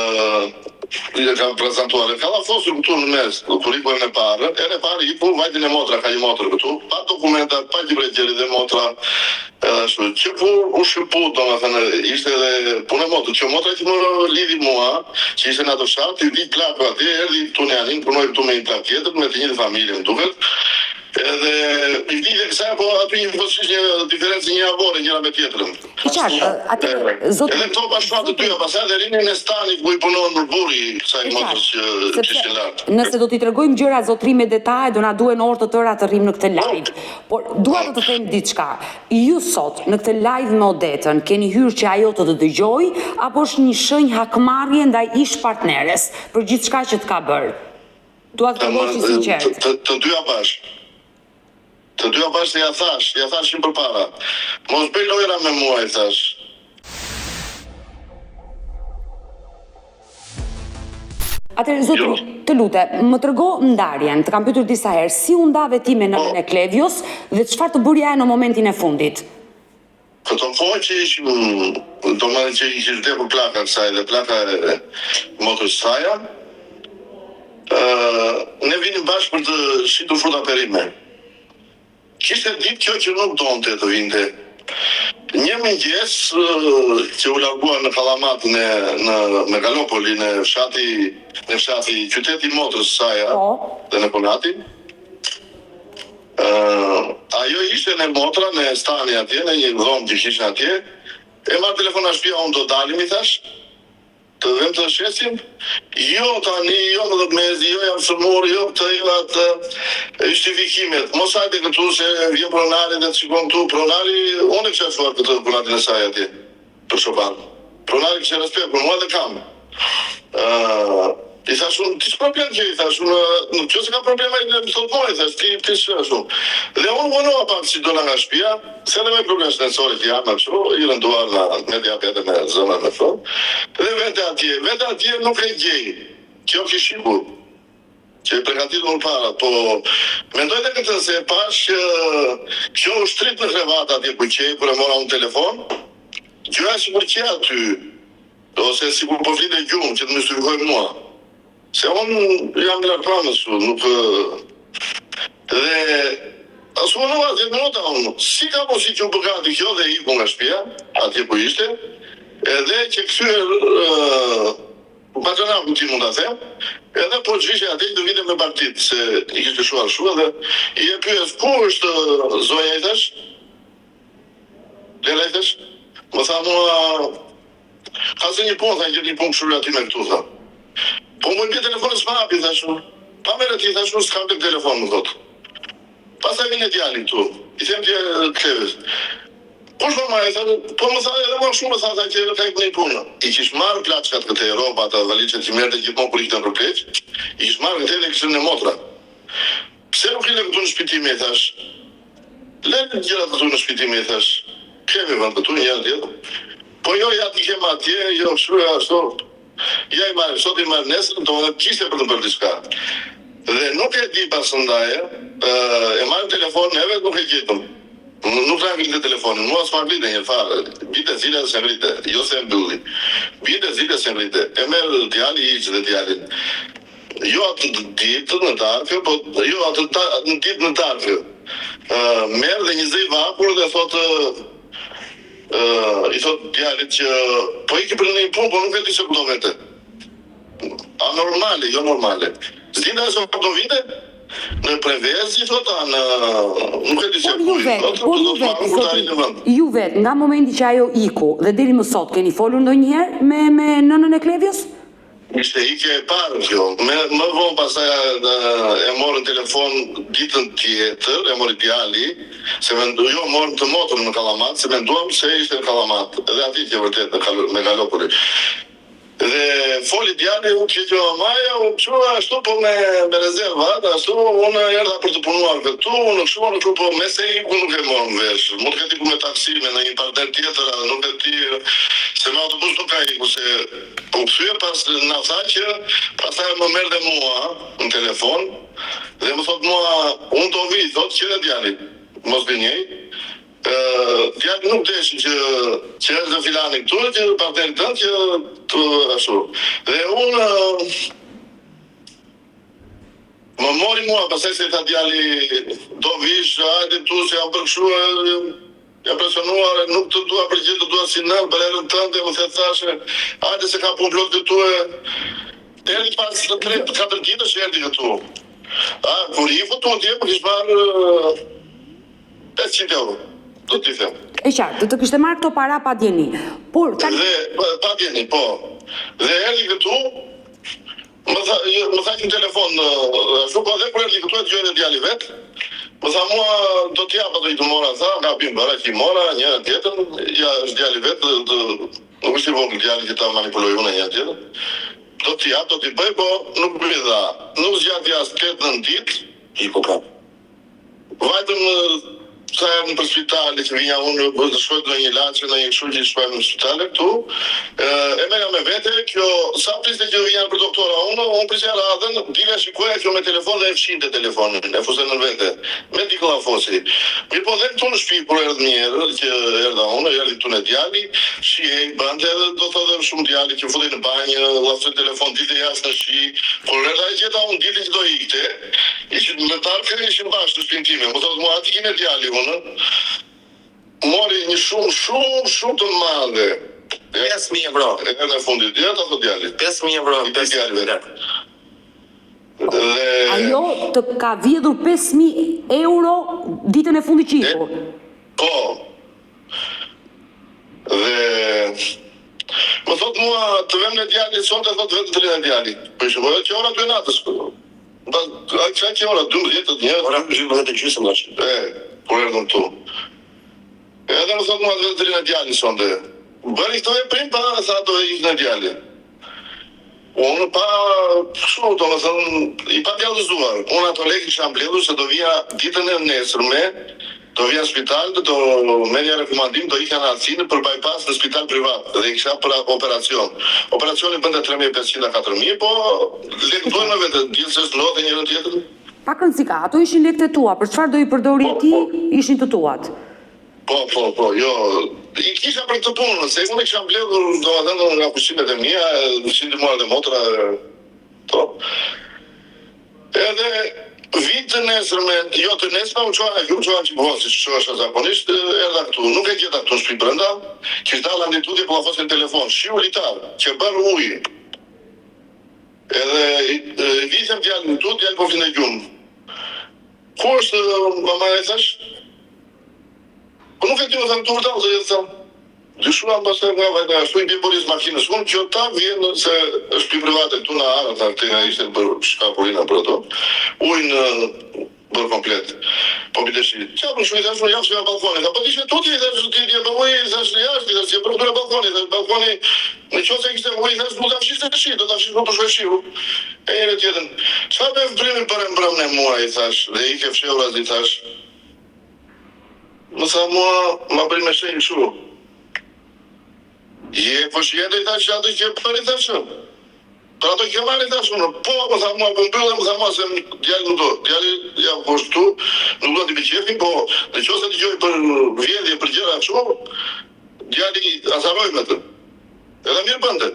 Speaker 1: e ka prezantuar, e ka llafosur këtu në mes, kur iku herën e parë, herën e parë iku, vajti në motra, ka një motër këtu, pa dokumenta, pa gjë prej gjëri dhe motra, edhe ashtu, që kur u shkëput, domethënë, ishte edhe punë e motrës, kjo motra që më lidhi mua, që ishte në atë fshat, i vdiq plaku atje, erdhi këtu në Janinë, punoi këtu me një plak tjetër, me të njëjtën familje më duket, edhe i vdiq dhe kësaj, po aty njëkohësisht një diferencë një javore njëra me
Speaker 3: tjetrën. E qartë, atë
Speaker 1: zotëri. Edhe këto bashkuan të dyja, pastaj dhe rrinin në stani ku i punon burri i kësaj motrës që kishin
Speaker 3: lart. Nëse do t'i tregojmë gjërat zotëri me detaje, do na duhen orë të tëra të rrimë në këtë live. Por dua të të them diçka. Ju sot, në këtë live me Odetën, keni hyrë që ajo të të dëgjojë, apo është një shenjë hakmarrje ndaj ish-partneres, për gjithçka që të ka bërë? Dua të tregohesh i
Speaker 1: sinqertë. Të, të dyja bashkë. Të dyja bashkë se ia thashë, ia thashë që përpara. Mos bëj lojra me mua, i thashë.
Speaker 3: Atëherë zotëri, jo. të lutem, më trego ndarjen, të kam pyetur disa herë, si u ndave ti me nënën po. e Klevios dhe çfarë të bëri ajo në momentin e fundit?
Speaker 1: Këto kohë që ishim, domethënë që i kishte vdekur plaka kësaj dhe plaka e motrës saja, ë ne vinim bashkë për të shitur fruta perime. Kishte ditë kjo që nuk donte të vinte. Një mëngjes që u largua në Kallamat në në Megalopoli në fshati në fshati qyteti i motrës saja
Speaker 3: po.
Speaker 1: dhe në Konati. Ë ajo ishte në motra në stani atje në një dhomë që kishin atje. E marr telefon nga shtëpia unë do dalim i thash. Të vem të shesim? Jo tani, jo më thotë mezi, jo jam sëmurë, jo këtë, jo atë. Justifikimet, mos hajde këtu se vjen pronari dhe të shikon këtu. Pronari, unë e kisha çuar këtë kunatin e saj atje për çoban. Pronari kishte respekt për mua dhe kam. Ë, i thash unë, ti ç'problem ke, i thash unë, në qoftë se ka problem ai më thotë mua, i thash ti ti ç'është. Dhe unë vonova pak si dola nga shtëpia, Se edhe me probleme shëndetësore që jam ashtu, i rënduar nga me diabet me zemër me këto. Dhe vete atje, vete atje nuk e gjej. Kjo kish ikur. Që e pregatitur më para, po mendoj dhe këtë se e pash që kjo u shtrit në krevat atje ku qe, kur e mora unë telefon, gjoja sikur qe aty, ose sikur po flinte gjumë që të më justifikojë mua. Se unë jam largpamës, nuk dhe s'u vonova 10 minuta unë. Si ka mundësi që u bë gati kjo dhe iku nga shtëpia, atje ku ishte, edhe qe kthyer Baxhanaku tim mund ta them, edhe po zhvishej atje që të vinte me bagëtitë, se i kishte lëshuar kështu edhe i e pyes ku është zonja i thash, Lela i thash, më tha mua ka zënë një punë, tha gjeti një punë kështu aty me këtu tha. Po më bie telefoni s'ma hapi thash unë. Pa merre ti thash unë s'kam tek telefon më thotë. Pastaj vjen djali këtu, i them dje Klevës. Kush mamaja i tha, po më tha edhe mua kështu më tha tha që ka ikur një punë. I kish marrë plaçkat këtej, rrobat, ato valixhet që merrte gjithmonë kur ikte nëpër pleq, i kish marrë këtej dhe i kish lënë motra. Pse nuk i lë këtu në shtëpi time i thash. Lëri gjërat këtu në shtëpi time i thash. Kemi vend këtu një herë tjetër. Po jo ja t'i kem atje, jo kështu e ashtu. Ja i marrim sot i marrim nesër, domethënë kishte për të bërë diçka. Dhe nuk e di pasandaj, e marrim telefon neve nuk e gjetëm. Nuk na ngrinte telefonin, mua s'ma ngrinte një fare. Binte zile s'e ngrinte, jo se e mbylli. Binte zile s'e ngrinte. E merr djali hiq dhe djalin. Jo atë ditë në darkë, po jo atë në ditë në darkë. Merr dhe një zë i vakur dhe thotë i thotë djalit që po iki për në një punë, po nuk e di se ku do vete. Anormale, jo normale. S'dinte se ku do vinte? Në Prevez i thotë, a në nuk e di se
Speaker 3: Por
Speaker 1: ku
Speaker 3: ju
Speaker 1: i
Speaker 3: vetë,
Speaker 1: thotë,
Speaker 3: por
Speaker 1: do
Speaker 3: ju
Speaker 1: të
Speaker 3: vetë,
Speaker 1: marrë kur të arrijë
Speaker 3: zotri,
Speaker 1: në vend.
Speaker 3: ju vetë, nga momenti që ajo iku dhe deri më sot keni folur ndonjëherë me me nënën e Klevios?
Speaker 1: Ishte ikja e parë kjo. Me, më vonë pastaj e morën telefon ditën tjetër, e mori djali, se mendu, jo morën të motrën në Kallamat, se menduam se ishte në Kallamat, edhe atje qe vërtet në Kal Megalopoli. Dhe foli djali, u qe kjo mamaja, u çua ashtu po me me rezerva, ashtu unë erdha për të punuar këtu, unë kështu, unë kështu, po me se iku nuk e morëm vesh. Mund të ketë iku me taksi, me ndonjë partner tjetër, a nuk e di, se me autobus nuk ka iku, se u kthye pas na tha që pastaj më merr dhe mua në telefon dhe më thotë mua unë do vij, thotë që dhe djali, mos gënjej. Djali nuk deshi që që është dhe filani këtu që partneri tënd që të ashtu. Dhe unë më mori mua pastaj se i tha djali do vish, hajde këtu se jam bërë kështu jam presionuar, nuk të dua për gjë, të dua si nënë, për herën tënde, më the thashë, hajde se ka punë plot këtu e erdhi pas 3-4 ditësh erdhi këtu. A, kur iku tutje, më kish marrë 500 euro, do t'i them.
Speaker 3: E qartë, do të kishte marrë këto para pa dijeni. Por
Speaker 1: tani Dhe pa dijeni, po. Dhe erdhi këtu, më tha, jo, më tha që në telefon, ashtu po dhe kur erdhi këtu e dëgjoi dhe djali vet. Më tha mua do t'i jap ato që të mora, tha, gabim bëra që i mora, njëra tjetrën, ja është djali vet, dhe, të, nuk është i vogël djali që ta manipuloj unë njëra tjetrën. Do t'i jap, do t'i bëj, po nuk m'i dha. Nuk zgjati as 8-9 ditë,
Speaker 2: Iku prapë.
Speaker 1: Vajtëm sa herë nëpër spitale që vinja unë të shkoj në një ilaç në një kështu që shkojmë në spitale këtu. E merrja me vete, kjo sa priste që vinja për doktora unë, unë prisja radhën, dilja shikoja kjo me telefon dhe e fshinte telefonin, e fuste në vete, me dikë fosi. Mirë po dhe këtu në shtëpi kur erdhëm një herë që erdha unë, erdhi këtu në djali, shihej, bënte edhe do thotë edhe shumë djali që futej në banjë, llafte telefon dilte jashtë në shi, kur erdha e gjeta unë ditën që do ikte, Ishin në darkë ishim bashkë në shtëpinë time. Më thotë mua aty kemi djali unë. Mori një shumë shumë shumë të madhe.
Speaker 2: 5000 euro.
Speaker 1: Herën e fundit, ja ta thotë djali.
Speaker 2: 5000 euro, 5000 euro.
Speaker 1: Dhe
Speaker 3: Ajo të ka vjedhur 5000 euro ditën e fundit që iku.
Speaker 1: Po. Dhe më thot mua të vem në djali sonte thot vetëm të rrinë djali. Po ishte po që ora 2 natës. Ba, a që që ora 12 të një.
Speaker 2: Ora 12 e gjysmë do që.
Speaker 1: E, kur erdhëm këtu. Edhe më thot mua të vetëm të rrinë djali sonte. Bëri këto e prim pa tha do ikë në djali. Unë pa kështu, domethënë, i pa djallëzuar. Unë ato lekë isha mbledhur se do vija ditën e nesërme. Do vija në spital, do merrja rekomandim, do ikja në Athinë për bypass në spital privat dhe i kisha për operacion. Operacioni bënte 3500 a 4000, po lekë duhen me vete, dihet se është ndodhë njërën tjetrën.
Speaker 3: Pak rëndësi ka, ato ishin lekët e tua, për çfarë do i përdorje
Speaker 1: Po,
Speaker 3: ti,
Speaker 1: po.
Speaker 3: ishin të tuat.
Speaker 1: Po, po, po, jo, i kisha për këtë punë, se unë i kisha mbledhur, domethënë, nga kursimet e mia, si ndihmuar dhe motra, to. Edhe vit të nesërmen, jo të nesërmen, u çova u çova që vonë, siç çohesha zakonisht, erdha këtu, nuk e gjeta këtu në shtëpi brenda, kish dalë andej tutje po ma në telefon, shiu litar, që bërë ujë. Edhe i visem djalin këtu, djali po flinte gjumë. Ku është mamaja i thash? Po nuk e di, më tha këtu vërdallë, do jetë tha. Dyshuam pastaj nga vajta ashtu i bie polis makinës unë që ta vjen se është shtëpi private këtu në arë tha këtej nga ishte bërë shkapurina për ato ujë në bërë komplet po binte shi ça bën kështu i thash unë jam nga ballkoni tha po ti ishe tutje i thash ti je bërë ujë i thash jashtë i thash je bërë këtu në ballkoni thash ballkoni në qoftë se kishte ujë i thash nuk ta fshiste shi do ta fshiste po të shiu e herë tjetër çfarë veprimi bëre mbrëmë me mua i thash dhe ike fshehurazi i thash Më tha mua, ma bëri me shenjë kështu. Je koshiente i thashë ato që bërë i thashë. Për ato që marrë i thashë unë, po më tha mua, po mbyllem, më tha mua se djali nuk do. Djali ja po është këtu, nuk do t'i bëj qefin, po në qoftë se dëgjoj për vjedhje, për gjëra kështu, djali azaroj me të. Edhe mirë bënte.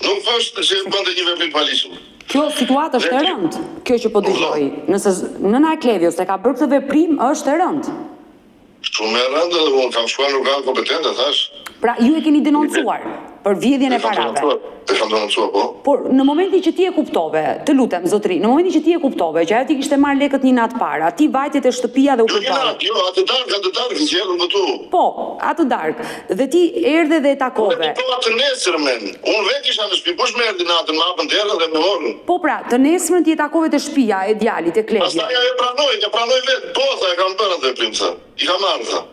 Speaker 1: Nuk është që bënte një veprim të paligjshëm.
Speaker 3: Kjo situatë është e rëndë, kjo që po dëgjoj. Nëse nëna e Klevios e ka bërë këtë veprim, është e rëndë.
Speaker 1: Shumë e rëndë dhe unë kam shkuar në organe kompetente, thash.
Speaker 3: Pra, ju e keni denoncuar për vjedhjen e parave.
Speaker 1: E kam denoncuar, po.
Speaker 3: Por, në momentin që ti e kuptove, të lutem, zotëri, në momentin që ti e kuptove që ajo t'i kishte marrë lekët një natë para, ti vajte te shtëpia dhe u
Speaker 1: Jo një natë, jo, atë darkë, atë darkë që erdhën këtu.
Speaker 3: Po, atë darkë. Dhe ti erdhe dhe e takove.
Speaker 1: Unë e kuptova të nesërmen. Unë vetë isha në shtëpi, kush më erdhi natën, më hapën derën dhe më morën.
Speaker 3: Po pra, të nesërmen ti e takove te shtëpia e djalit, te Klevio.
Speaker 1: Pastaj ajo pranoi, e pranoi vetë, po tha e kam bërë atë veprim tha. I kam marrë tha.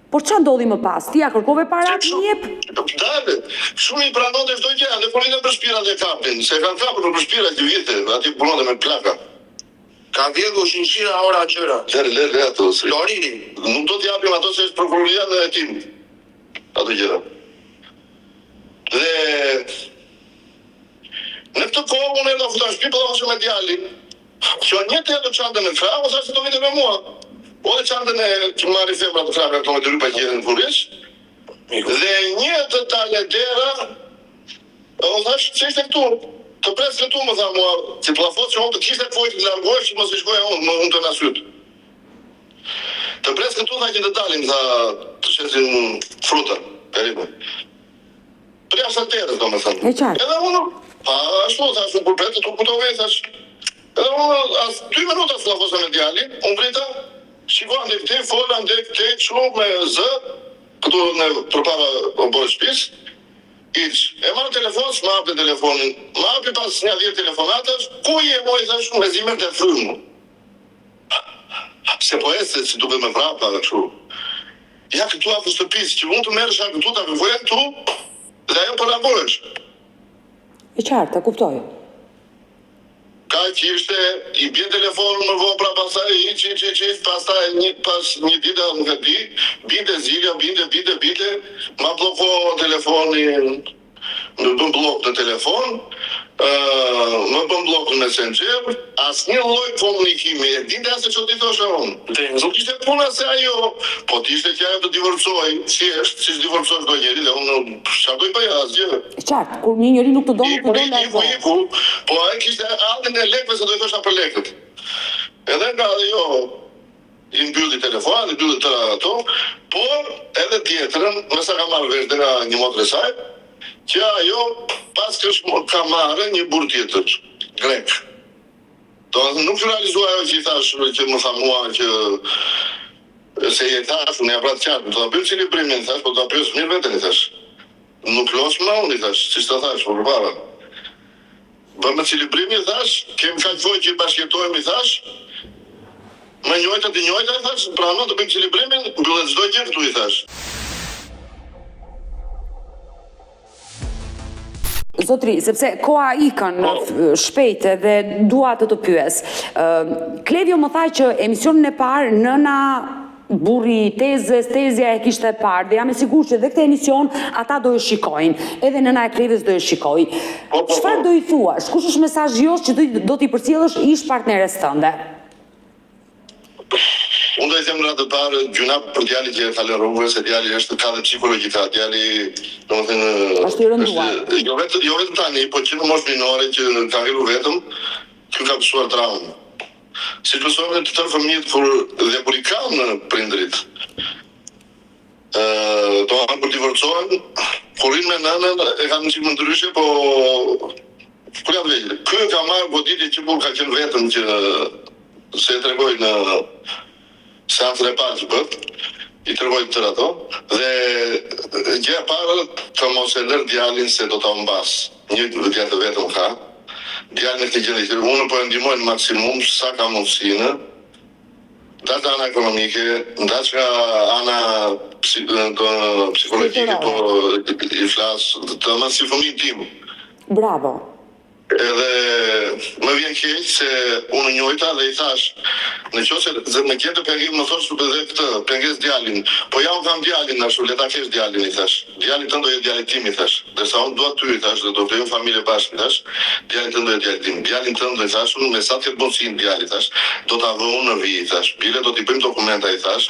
Speaker 3: Por ça ndodhi më pas? Ti ia kërkove paratë m'i jep?
Speaker 1: Dale, shumë i pranonte çdo gjë, dhe kur vinte për shpira dhe kapin, se e kanë kapur për shpira që vite, atje punonte me plaka.
Speaker 2: Ka vjedhur zinxhira ora gjëra.
Speaker 1: Lëre, lëre, lëre ato. Se...
Speaker 2: Lorini.
Speaker 1: Nuk do t'japim ato se është prokuroria në hetim. Ato gjëra. Dhe në këtë kohë unë erdha futa në shtëpi, po dhe me djalin. Që një të ato çantën në krah, ose se do vinte me mua. O dhe çantën e që marri femra të krah këto me dy rrypa që jenë në kurriz. Dhe një të dalë dera E unë thash, pse ishte këtu? Të pres këtu, më tha mua, si pllafot që unë të kishte kohë të largohesh që mos i shkoja unë, më humbte nga sytë. Të pres këtu, tha që të dalim, tha, të shesim fruta, perime. Përjashta derës, domethënë.
Speaker 3: E qartë.
Speaker 1: Edhe unë, pa ashtu, thash, unë kur pret, këtu ku do vej, thash. Edhe unë, as dy minuta s'pllafosa me djalin, unë prita, shikova ndaj këtej, fola ndaj këtej, kështu me zë, këtu në përpara oborrit shtëpisë, Hiç. E marr telefon, s'më hapte telefonin. Më hapi pas nja dhjetë telefonatash, ku je moj thash, mezi merrte frymë. Se po ecte si duket me vrap edhe kështu. Ja këtu afër shtëpisë, që mund të merresha këtu ta kërkoja këtu dhe ajo po largohesh.
Speaker 3: E qartë, e kuptoj.
Speaker 1: Kaq ishte, i bie telefon më vonë pra pastaj hiç hiç hiç hiç pastaj një pas një dite nuk e di, binte zilja, binte binte binte, ma blloko telefonin, më bën bllok në telefon, ë më bën bllok në Messenger, asnjë lloj komunikimi, e dinte as se ç'do t'i thosha unë. Nuk ishte puna se ajo, po të ishte që ajo të divorcohej, thjesht, siç divorcon çdo njeri dhe unë çfarë do i bëja asgjë.
Speaker 3: E qartë, kur një njeri nuk të do, nuk të do
Speaker 1: Iku, iku, iku, po ai kishte hallin e lekëve se do i thosha për lekët. Edhe nga ajo i mbylli telefonat, i mbylli tëra ato, por edhe tjetrën, me sa kam marrë vesh dhe nga një motër e saj, që ajo paskësh ka marrë një burrë tjetër, grek. Domethënë nuk realizua ajo që i thash, që më tha mua që se i thash, unë ja bëra të qartë, do ta bëjmë celebrimin, thash, po do ta pyes mirë veten, i thash. Nuk los më unë i thash, siç ta thash, po përpara. Bëmë celebrimin, thash, kemi kaq kohë që bashkëjetojmë, i thash. Më njojta të njojta, i thash, prano të bëjmë celebrimin, mbyllet çdo gjë këtu, i thash.
Speaker 3: Zotri, sepse koha ikën po. shpejt dhe dua të të pyes. Klevio më tha që emisionin e parë nëna. burri i tezes, tezja e kishte parë dhe jam e sigurt që dhe këtë emision ata do e shikojnë, edhe nëna e Klevios do e shikojë.
Speaker 1: Po, po, po.
Speaker 3: Çfarë do i thuash? Kush është mesazhi jot që do t'i përcjellësh ish partneres tënde?
Speaker 1: Unë do i them në radhë të parë gjynah për djalin që e ka lënë rrugës, se djali është ka dhe psikologjika, ka djali, domethënë
Speaker 3: është i rënduar.
Speaker 1: Është jo vetëm jo vetëm tani, po që në moshë minore që ka ngelur vetëm, ky ka pësuar traumë. Si pësojnë të tërë fëmijët kur dhe kur i kanë prindërit. Ë, domethënë kur divorcohen, kur rrinë me nënën e kanë një çik më ndryshe, po kur janë vegjël. Ky ka marrë goditje që kur ka qenë vetëm që se e tregoi në seancën e parë që bëtë, i tregoi të tëra ato dhe gjëja e parë të mos e lërë djalin se do ta humbas. Një djalë të vetëm ka. Djalin në këtë gjendje që unë po e ndihmoj në maksimum sa kam mundësinë. Ndaç nga ana ekonomike, ndaç nga ana psikologjike po i flas, domethënë si fëmijën tim.
Speaker 3: Bravo.
Speaker 1: Edhe më vjen keq se unë njojta dhe i thash, në qoftë se më gjente pengim më thosh dhe këtë, pengesë djalin, po ja unë kam djalin ashtu, le ta kesh djalin i thash, djali tënd do jetë djali tim i thash, ndërsa unë dua ty i thash dhe do krijojmë familje bashkë i thash, djali tënd do jetë djali tim, djalin tënd i thash unë me sa të ketë mundësi djali i thash, do ta vë unë në vijë i thash, bile do t'i bëjmë dokumenta i thash,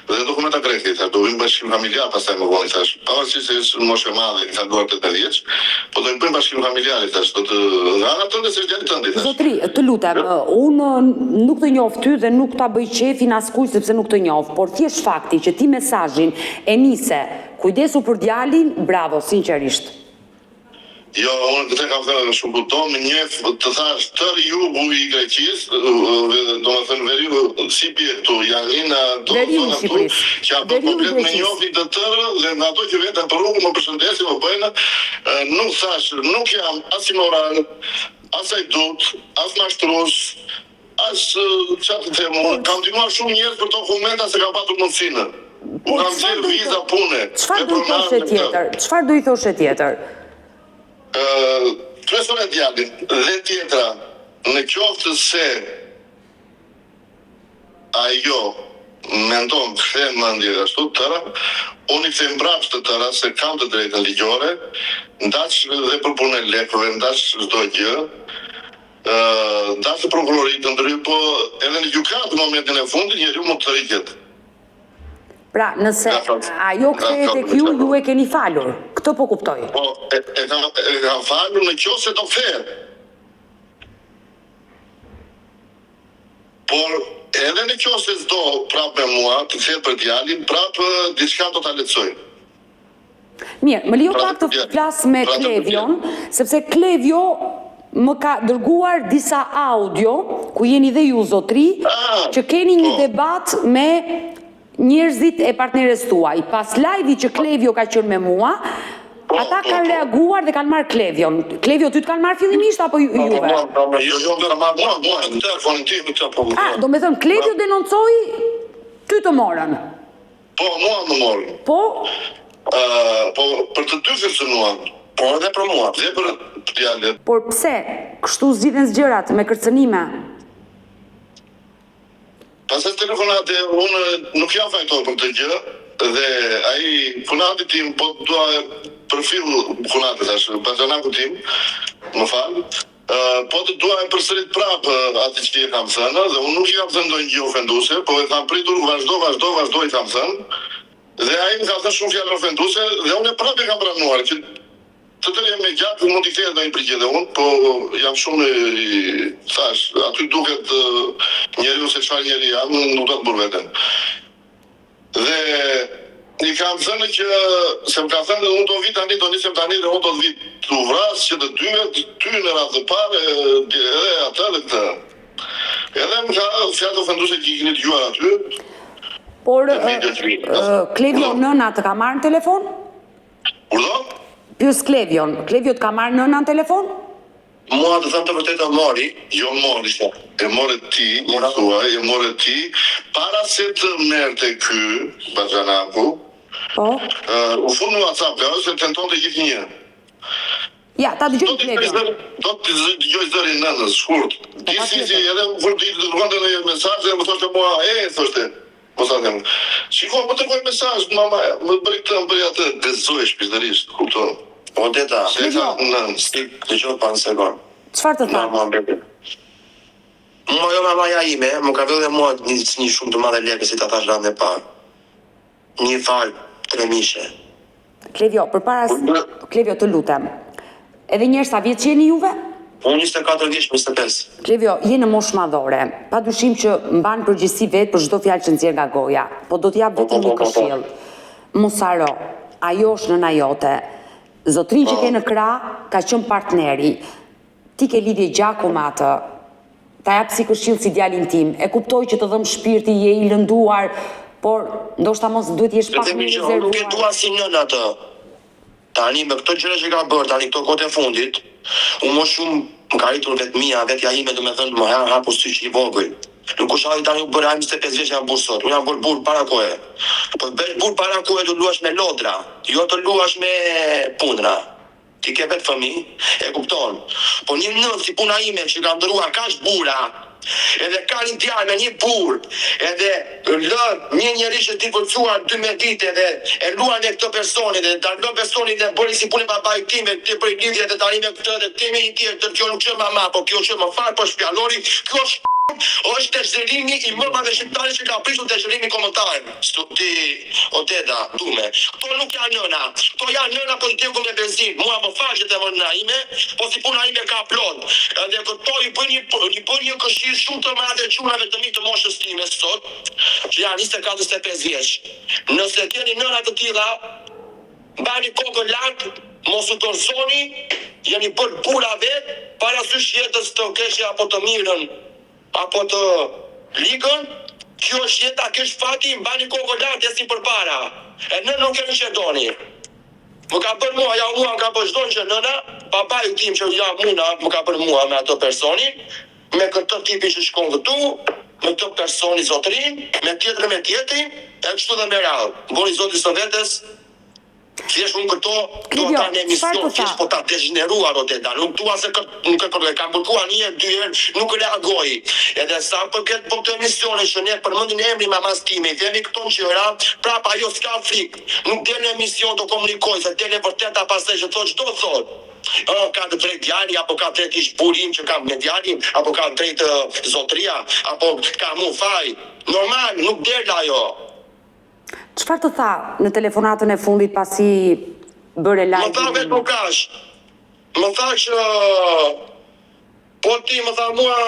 Speaker 1: dhe dokumenta greke i thash, do bëjmë bashkim familjar pastaj më vonë i thash. Pavarësisht se është moshë e madhe, ka kaluar 18 vjeç, po do i bëjmë bashkim familjar, i thash, do të nga ana tënde se është djali tënd, i thash.
Speaker 3: Zotri, të lutem, unë nuk të njoh ty dhe nuk ta bëj qejfin askujt sepse nuk të njoh, por thjesht fakti që ti mesazhin e nise, kujdesu për djalin, bravo, sinqerisht.
Speaker 1: Jo, unë këtë kam thënë edhe shumë kudo, më njeh, të thash, tërë jugu i Greqisë, domethënë veriu, si bie këtu, Janina, ato
Speaker 3: Veriu i
Speaker 1: zona këtu,
Speaker 3: Shqipërisë.
Speaker 1: që ato
Speaker 3: Veriu i
Speaker 1: komplet më
Speaker 3: Greqisë.
Speaker 1: njohin të tërë dhe nga ato që veten për rrugë më përshëndesin, më bëjnë, nuk thash, nuk jam as imoral, as hajdut, as mashtrues, As ça të them unë, kam ndihmuar shumë njerëz për dokumenta se kam patur mundësinë. U kam nxjerrë viza pune,
Speaker 3: Çfarë
Speaker 1: me
Speaker 3: do i
Speaker 1: pronar
Speaker 3: thoshe
Speaker 1: me këtë.
Speaker 3: tjetër? Çfarë do i thoshe tjetër?
Speaker 1: Ë, kryesore djalin dhe tjetra, në qoftë se ajo mendon kthen mendjen ashtu të tëra, unë i kthej mbrapsht të tëra se kam të drejtën ligjore, ndaç dhe për punën e lekëve, ndaç çdo gjë, Ndaç në prokurori të ndryshme, po edhe në gjykatë në momentin e fundit njeriu mund të tërhiqet.
Speaker 3: Pra, nëse ajo kthehet tek ju, ju e keni falur. Këtë po kuptoj.
Speaker 1: Po, e, e kam e kam falur në qoftë se do kthehet. Por edhe në qoftë se s'do prapë me mua, të kthehet për djalin, prapë diçka do ta lehtësoj.
Speaker 3: Mirë, më lejo pak të flas me Klevion, sepse Klevio më ka dërguar disa audio, ku jeni dhe ju zotri,
Speaker 1: ah,
Speaker 3: që keni një
Speaker 1: po.
Speaker 3: debat me njerëzit e partneres tuaj. Pas live-it që Klevio ka qenë me mua,
Speaker 1: po,
Speaker 3: ata
Speaker 1: po,
Speaker 3: kanë reaguar dhe kanë marrë Klevion. Klevio, ty të kanë marrë fillimisht apo ju, juve?
Speaker 1: Jo, jo, më kanë marrë mua, mua, në telefonin tim, këtë po.
Speaker 3: Ah, domethënë Klevio denoncoi, ty të morën.
Speaker 1: Po, mua më morën.
Speaker 3: Po?
Speaker 1: Ë, po për të dy kërcënuan.
Speaker 2: Po edhe për mua.
Speaker 1: Dhe për djalin.
Speaker 3: Por pse kështu zgjidhen gjërat me kërcënime?
Speaker 1: Pas asaj telefonate, unë nuk jam fajtor për këtë gjë dhe ai kunati tim, po dua për fill kunati thash, baxhanaku tim, më fal, Po të dua e përsërit prapë atë që i kam thënë dhe unë nuk i kam thënë ndonjë gjë ofenduese, po e kam pritur vazhdo, vazhdo, vazhdo i kam thënë dhe ai më ka thënë shumë fjalë ofenduese dhe unë prapë e kam pranuar që të tërë jem me gjak mund t'i kthehet ndonjë përgjigje dhe unë, po jam shumë i thash, aty duket njeriu se çfarë njeri jam, nuk do të mburr veten. Dhe i kam thënë që se më ka thënë unë do vi tani, do nisem tani dhe unë do të vi t'u vras që të dyve, ty në radhë të parë, edhe atë dhe këtë. Edhe më ka fjalë ofenduese që i keni dëgjuar aty.
Speaker 3: Por Klevio nëna të ka marrë në telefon?
Speaker 1: Urdhëro?
Speaker 3: Pyes Klevion, Klevio të ka marrë nëna në telefon?
Speaker 2: Mua të them të vërtetën mori.
Speaker 1: Jo mori, e more ti, i thua, e more ti, para se të merrte ky baxhanaku,
Speaker 3: Po.
Speaker 1: u fut në WhatsApp, ajo se tentonte gjithnjë.
Speaker 3: Ja, ta dëgjojmë Klevion.
Speaker 1: Do të dëgjoj zërin nënës, shkurt.
Speaker 3: Po,
Speaker 1: Di si si edhe kur di të dërgonte ndonjë mesazh dhe më thoshte mua, e thoshte. Po ta them. Shiko, më dërgoi mesazh, mama, më bëri këtë, më bëri atë, gëzoj shpirtërisht, kupton?
Speaker 2: Po deta,
Speaker 1: Se ka nënë.
Speaker 2: Si, dëgjo pak një sekond.
Speaker 3: Çfarë të tha?
Speaker 2: Mama, bebi. Mua jo mamaja ime, më ka vjedhur mua një, një shumë të madhe lekë si ta thash radhën e parë. Një farë tremishe.
Speaker 3: Klevjo, përpara Klevjo të lutem. Edhe një herë sa vjeç jeni juve?
Speaker 2: Unë 24 vjeç, 25.
Speaker 3: Klevjo, je në moshë madhore. Pa dyshim që mban përgjegjësi vetë për çdo fjalë që nxjerr nga goja. Po do të jap
Speaker 2: Po, po,
Speaker 3: vetëm një
Speaker 2: po, po, po.
Speaker 3: këshillë. Mos harro, ajo është nëna jote. Zotërinë që
Speaker 2: Po.
Speaker 3: ke në krah ka qenë partneri. Ti ke lidhje gjaku me atë. Ta jap si këshillë si djalin tim. E kuptoj që të dhëmb shpirti, je i lënduar, por ndoshta mos duhet të jesh
Speaker 2: Të
Speaker 3: pak
Speaker 2: them
Speaker 3: më
Speaker 2: një
Speaker 3: i
Speaker 2: gjë, unë nuk e
Speaker 3: rezervuar.
Speaker 2: dua si nënë atë. Tani me këto gjëra që ka bërë tani këto kohët e fundit, unë më shumë më ka rritur vetmia, vetja ime domethënë më janë hapur sytë që i vogël. Nuk është halli tani u bëra 25 vjeç jam burrë sot, unë jam bërë burrë para kohe. Po të bësh burrë para kohe të luash me lodra, jo të luash me punëra. Ti ke vetë fëmijë, e kupton. Po një nënë si puna ime që ka ndërruar kaq burra, edhe ka një djalë me një burrë, edhe lë një njeri që divorcuar 12 vite edhe e luan me këtë personin dhe ta lë personin dhe bëri si punë e babait tim e ti bëri lidhje dhe tani me këtë dhe ti me një tjetër, kjo nuk qe mama, po kjo qe më fal, po është fjalori, kjo është është dezhnerimi i mamave shqiptare që ka prishur dezhnerimin kombëtar. Ti Odeta, Dume. Këto nuk janë nëna. Këto janë nëna po të djegur me benzinë. Mua më fal që them nëna ime, po si puna ime ka plot. Edhe këto i bëj një i bëj një këshillë shumë të madhe çunave të mi të moshës time sot, që janë 24 25 vjeç. Nëse keni nëna të tilla, mbani kokën lart, mos u dorëzoni, jeni bërë burra vetë, parasysh jetës të keqe apo të mirën. Apo të ligën, kjo është jeta, ky është fati, mbani kokën lart ecni përpara. E nënën nuk keni që e doni. Më ka bërë mua, ja mua më ka bërë çdo gjë nëna, babai tim që jam unë më ka bërë mua me atë personin, me këtë tipin që shkon këtu, me këtë personin zotërin, me tjetrin me tjetrin, e kështu dhe me radhë. Bëni zoti së vetes, Thjesht unë këto do
Speaker 3: Klevjo,
Speaker 2: ta në
Speaker 3: çfarë
Speaker 2: emision,
Speaker 3: të tha?
Speaker 2: thjesht po ta dezhneruar Odeta, nuk dua se kë, nuk e kërkoj, e kam kërkuar një herë, dy herë, nuk reagoi. Edhe sa përket po këto emisione që ne përmendim emrin mamas time, i themi këto gjëra, prap ajo s'ka frikë, nuk del në emision të komunikojë, se del e vërteta pastaj që thotë ç'do thotë. Ë, ka të drejtë djali, apo ka të drejtë ish burri im që kam me djalin, apo ka të drejtë zotëria, apo kam unë faj. Normal, nuk del ajo.
Speaker 3: Çfarë të tha në telefonatën e fundit pasi bëre
Speaker 2: Më tha
Speaker 3: live-in?
Speaker 2: vetëm kaq. Më tha që po ti më tha mua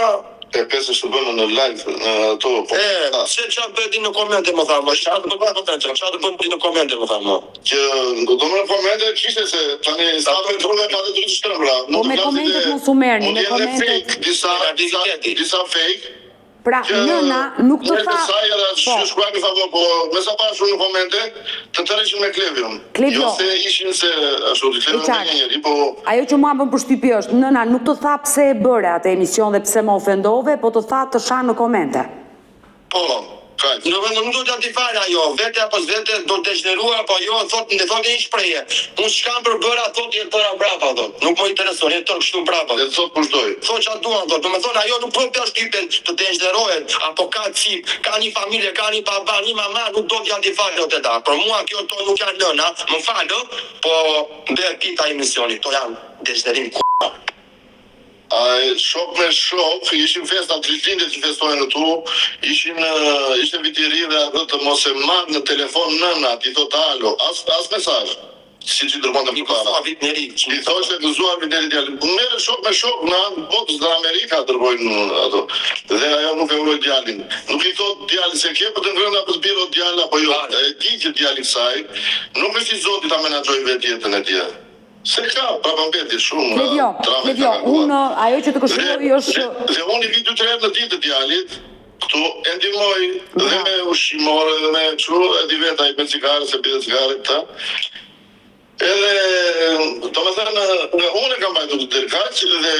Speaker 1: E pesë është bënë në live në ato po.
Speaker 2: E, se ça bëj ti në komente më tha, më ça të bën në komente, ça të bën ti në komente më tha më.
Speaker 1: Që do të në komente kishte se tani sa të ndrove ka të të shtrembra.
Speaker 3: Po me komentet mos u merrni, me komentet.
Speaker 1: Fake, disa disa disa fake
Speaker 3: Pra, nëna nuk të tha...
Speaker 1: Saj edhe po. që shkruajnë në favor, po me sa pashë unë në komente, të tërë ishin me Klevion.
Speaker 3: Klevio.
Speaker 1: Jo se ishin se ashtu, të Klevion me një njeri, po...
Speaker 3: Ajo që mua bën përshtypje është, nëna nuk të tha pse e bëre atë emision dhe pse më ofendove, po të tha të shan në komente.
Speaker 2: Po,
Speaker 1: Kaq.
Speaker 2: Në vend nuk do t'ia di fare ajo, vete apo s'vete, do dezhneruar apo jo, thot, ne thotë një shprehje. Unë s'kam për bëra, thot je tëra mbrapa, thot. Nuk më intereson, je tërë kështu mbrapa.
Speaker 1: Le të thot kush doj.
Speaker 2: Thot ça duan, thot. Domethënë ajo nuk bën përshtypjen të dezhnerohet, apo ka cip, ka një familje, ka një baba, një mama, nuk do t'ia di fare Odeta. Për mua kjo to nuk janë nëna, më fal, ë, po bëhet pita emisioni, këto janë dezhnerim k***.
Speaker 1: Ai shok me shok, ishin festa ditëlindjet që festohen këtu, ishin ishte viti i ri dhe atë të mos e marr në telefon nëna, t'i thotë alo, as as mesazh, siç i dërgonte
Speaker 2: I
Speaker 1: përpara.
Speaker 2: gëzuar vitin e ri.
Speaker 1: I thoshte gëzuar vitin e ri djalin. Po merren shok me shok në anë botës në Amerika dërgojnë ato. Dhe ajo nuk e uroi djalin. Nuk i thotë djalin se ke për të ngrënë apo të pirë o djalë apo jo. E di që djali i saj nuk është i zoti ta menaxhojë vetë jetën e tij. Se ka prapambetje shumë nga
Speaker 3: Klevjo,
Speaker 1: trami
Speaker 3: Klevjo,
Speaker 1: ka kaluar.
Speaker 3: unë ajo që të
Speaker 1: Dhe,
Speaker 3: këshilloj është
Speaker 1: dhe, dhe unë i vi dy tre herë në ditë djalit, këtu e ndihmoj dhe me ushqimore dhe me kështu, e di vetë ai me cigare, se pi dhe cigare këta. Edhe, domethënë, në unë e kam mbajtur deri kaq dhe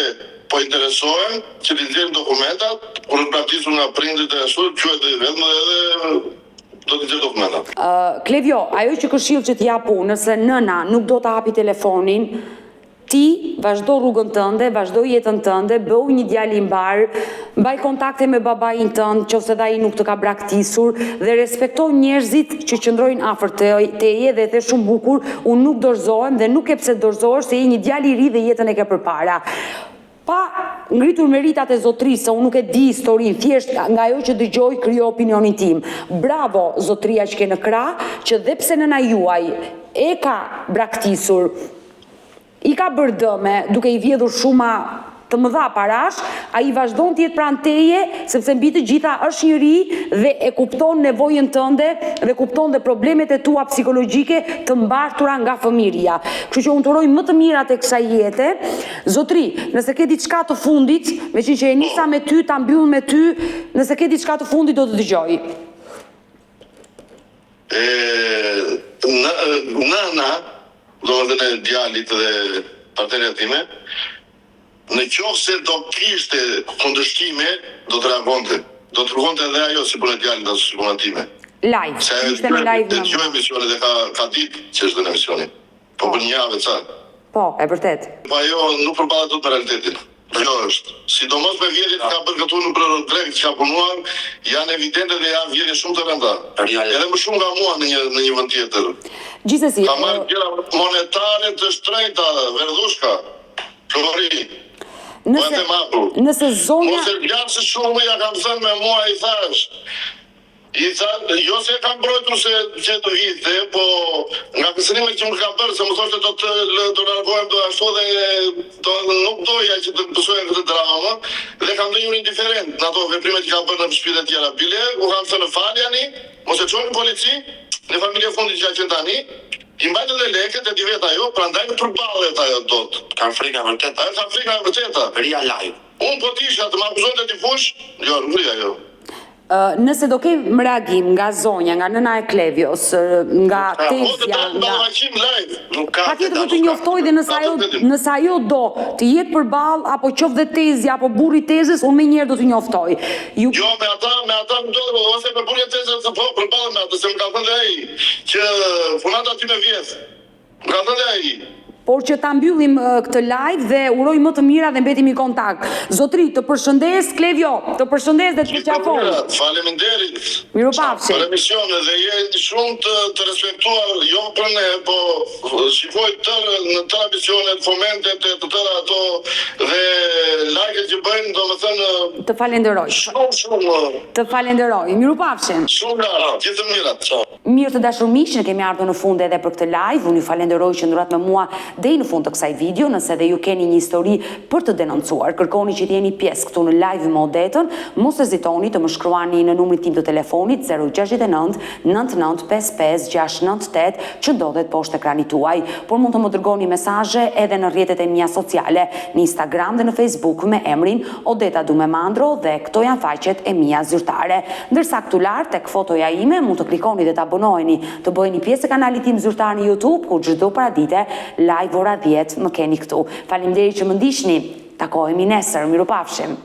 Speaker 1: po interesohem që t'i nxjerrim dokumentat, kur është braktisur nga prindërit e ashtu, quhet dhe i vetëm dhe edhe do t'i nxjerr dokumentat.
Speaker 3: Klevjo, ajo që këshillë që të jap unë, nëse nëna nuk do ta hapi telefonin, Ti vazhdo rrugën tënde, vazhdo jetën tënde, bëhu një djalë i mbarë, mbaj kontakte me babain tënd, qoftë se dhe ai nuk të ka braktisur dhe respekto njerëzit që qëndrojnë afër teje dhe e the shumë bukur, unë nuk dorëzohem dhe nuk ke pse të dorëzohesh se je një djalë i ri dhe jetën e ke përpara. Pa ngritur meritat e zotërisë se unë nuk e di historinë, thjesht nga ajo që dëgjoj krijoj opinionin tim. Bravo zotëria që ke në krah, që dhe pse nëna juaj e ka braktisur, I ka bërë dëme duke i vjedhur shuma të mëdha parash, ai vazhdon të jetë pranë teje, sepse mbi të gjitha është njeri dhe e kupton nevojën tënde dhe kupton dhe problemet e tua psikologjike të mbartura nga fëmijëria. Kështu që unë të uroj më të mirat e kësaj jete. Zotëri, nëse ke diçka të fundit, meqenëse që e nisa me ty, ta mbyll me ty, nëse ke diçka të fundit do të dëgjoj.
Speaker 1: E nëna, domethënë e djalit dhe partnerja time, në qoftë se do kishte kundërshtime, do të reagonte. Do të reagonte edhe ajo si puna e djalit apo si puna
Speaker 3: time. Live, Se ajo ishte në live
Speaker 1: e dëgjoi emisionin dhe ka ka ditë që është në emisionin. Po për një javë e
Speaker 3: ca. Po, e vërtetë.
Speaker 1: Po ajo nuk përballet dot me realitetin. Kjo është. Sidomos me vjedhjet që ka bërë këtu nëpër treg që ka punuar, janë evidente dhe janë vjedhje shumë të rënda. Edhe më shumë nga mua në një në një vend tjetër.
Speaker 3: Gjithsesi,
Speaker 1: Ka marrë gjëra monetare të shtrenjta, verdhushka, flori.
Speaker 3: Nëse nëse
Speaker 1: zonja Mos e zgjat shumë ja kam thënë me mua i thash. I tha, jo se e kam mbrojtur se që të vidhte, po nga kërcënimet që më ka bërë, se më thoshte do të lë, do largohem, do ashtu dhe do, nuk doja që të pësoja këtë dramë dhe kam ndenjur indiferent në ato veprimet që ka bërë në shtëpitë e tjera. Bile, u kam thënë faljani, mos e çoni në polici, në familje e fundit që ka qenë tani, i mbajtën dhe lekët e di vetë ajo, prandaj nuk përballet ajo dot.
Speaker 2: Ka frikë e
Speaker 1: vërtetë. Ajo ka frikë e vërteta.
Speaker 2: Rria live.
Speaker 1: Unë po të isha të më akuzonte dikush, jo, nuk rrija jo.
Speaker 3: Nëse do kem reagim nga zonja, nga nëna e Klevios, nga tezja,
Speaker 1: nga
Speaker 3: Patjetër do të njoftoj dhe nëse ajo nëse ajo do të jetë përballë apo qoftë dhe tezja apo burri i tezes, unë menjëherë do të njoftoj.
Speaker 1: Ju Jo, me ata, me ata nuk do të ose me burrin e tezes po përballë me atë, se më ka thënë dhe ai që funata ti me vjedh. Më ka thënë dhe ai.
Speaker 3: Por që ta mbyllim këtë live dhe uroj më të mira dhe mbetemi në kontakt. Zotri, të përshëndes Klevio, të përshëndes dhe të
Speaker 1: përqafoj. Faleminderit.
Speaker 3: Mirupafshim.
Speaker 1: Për emisionin dhe je shumë të, të respektuar jo për ne, po shikoj tërë në tëra emisionet, komentet e të tëra ato dhe like-et që bëjnë, domethënë
Speaker 3: Të falenderoj.
Speaker 1: Shumë shumë.
Speaker 3: Të falenderoj. Mirupafshim.
Speaker 1: Shumë lart, gjithë të mirat.
Speaker 3: Ciao. Mirë të dashur miq, ne kemi ardhur në fund edhe për këtë live. Unë ju falenderoj që qëndruat me mua deri në fund të kësaj video. Nëse edhe ju keni një histori për të denoncuar, kërkoni që të jeni pjesë këtu në live me Odetën, mos hezitoni të më shkruani në numrin tim të telefonit 069 99 55 698 që ndodhet poshtë ekranit tuaj. Por mund të më dërgoni mesazhe edhe në rrjetet e mia sociale, në Instagram dhe në Facebook me emrin Odeta Dume Mandro dhe këto janë faqet e mia zyrtare. Ndërsa këtu lart tek fotoja ime mund të klikoni dhe të abonoheni, të bëheni pjesë e kanalit tim zyrtar në YouTube ku çdo paradite live ora 10 më keni këtu. Faleminderit që më ndiqni. Takohemi nesër. Mirupafshim.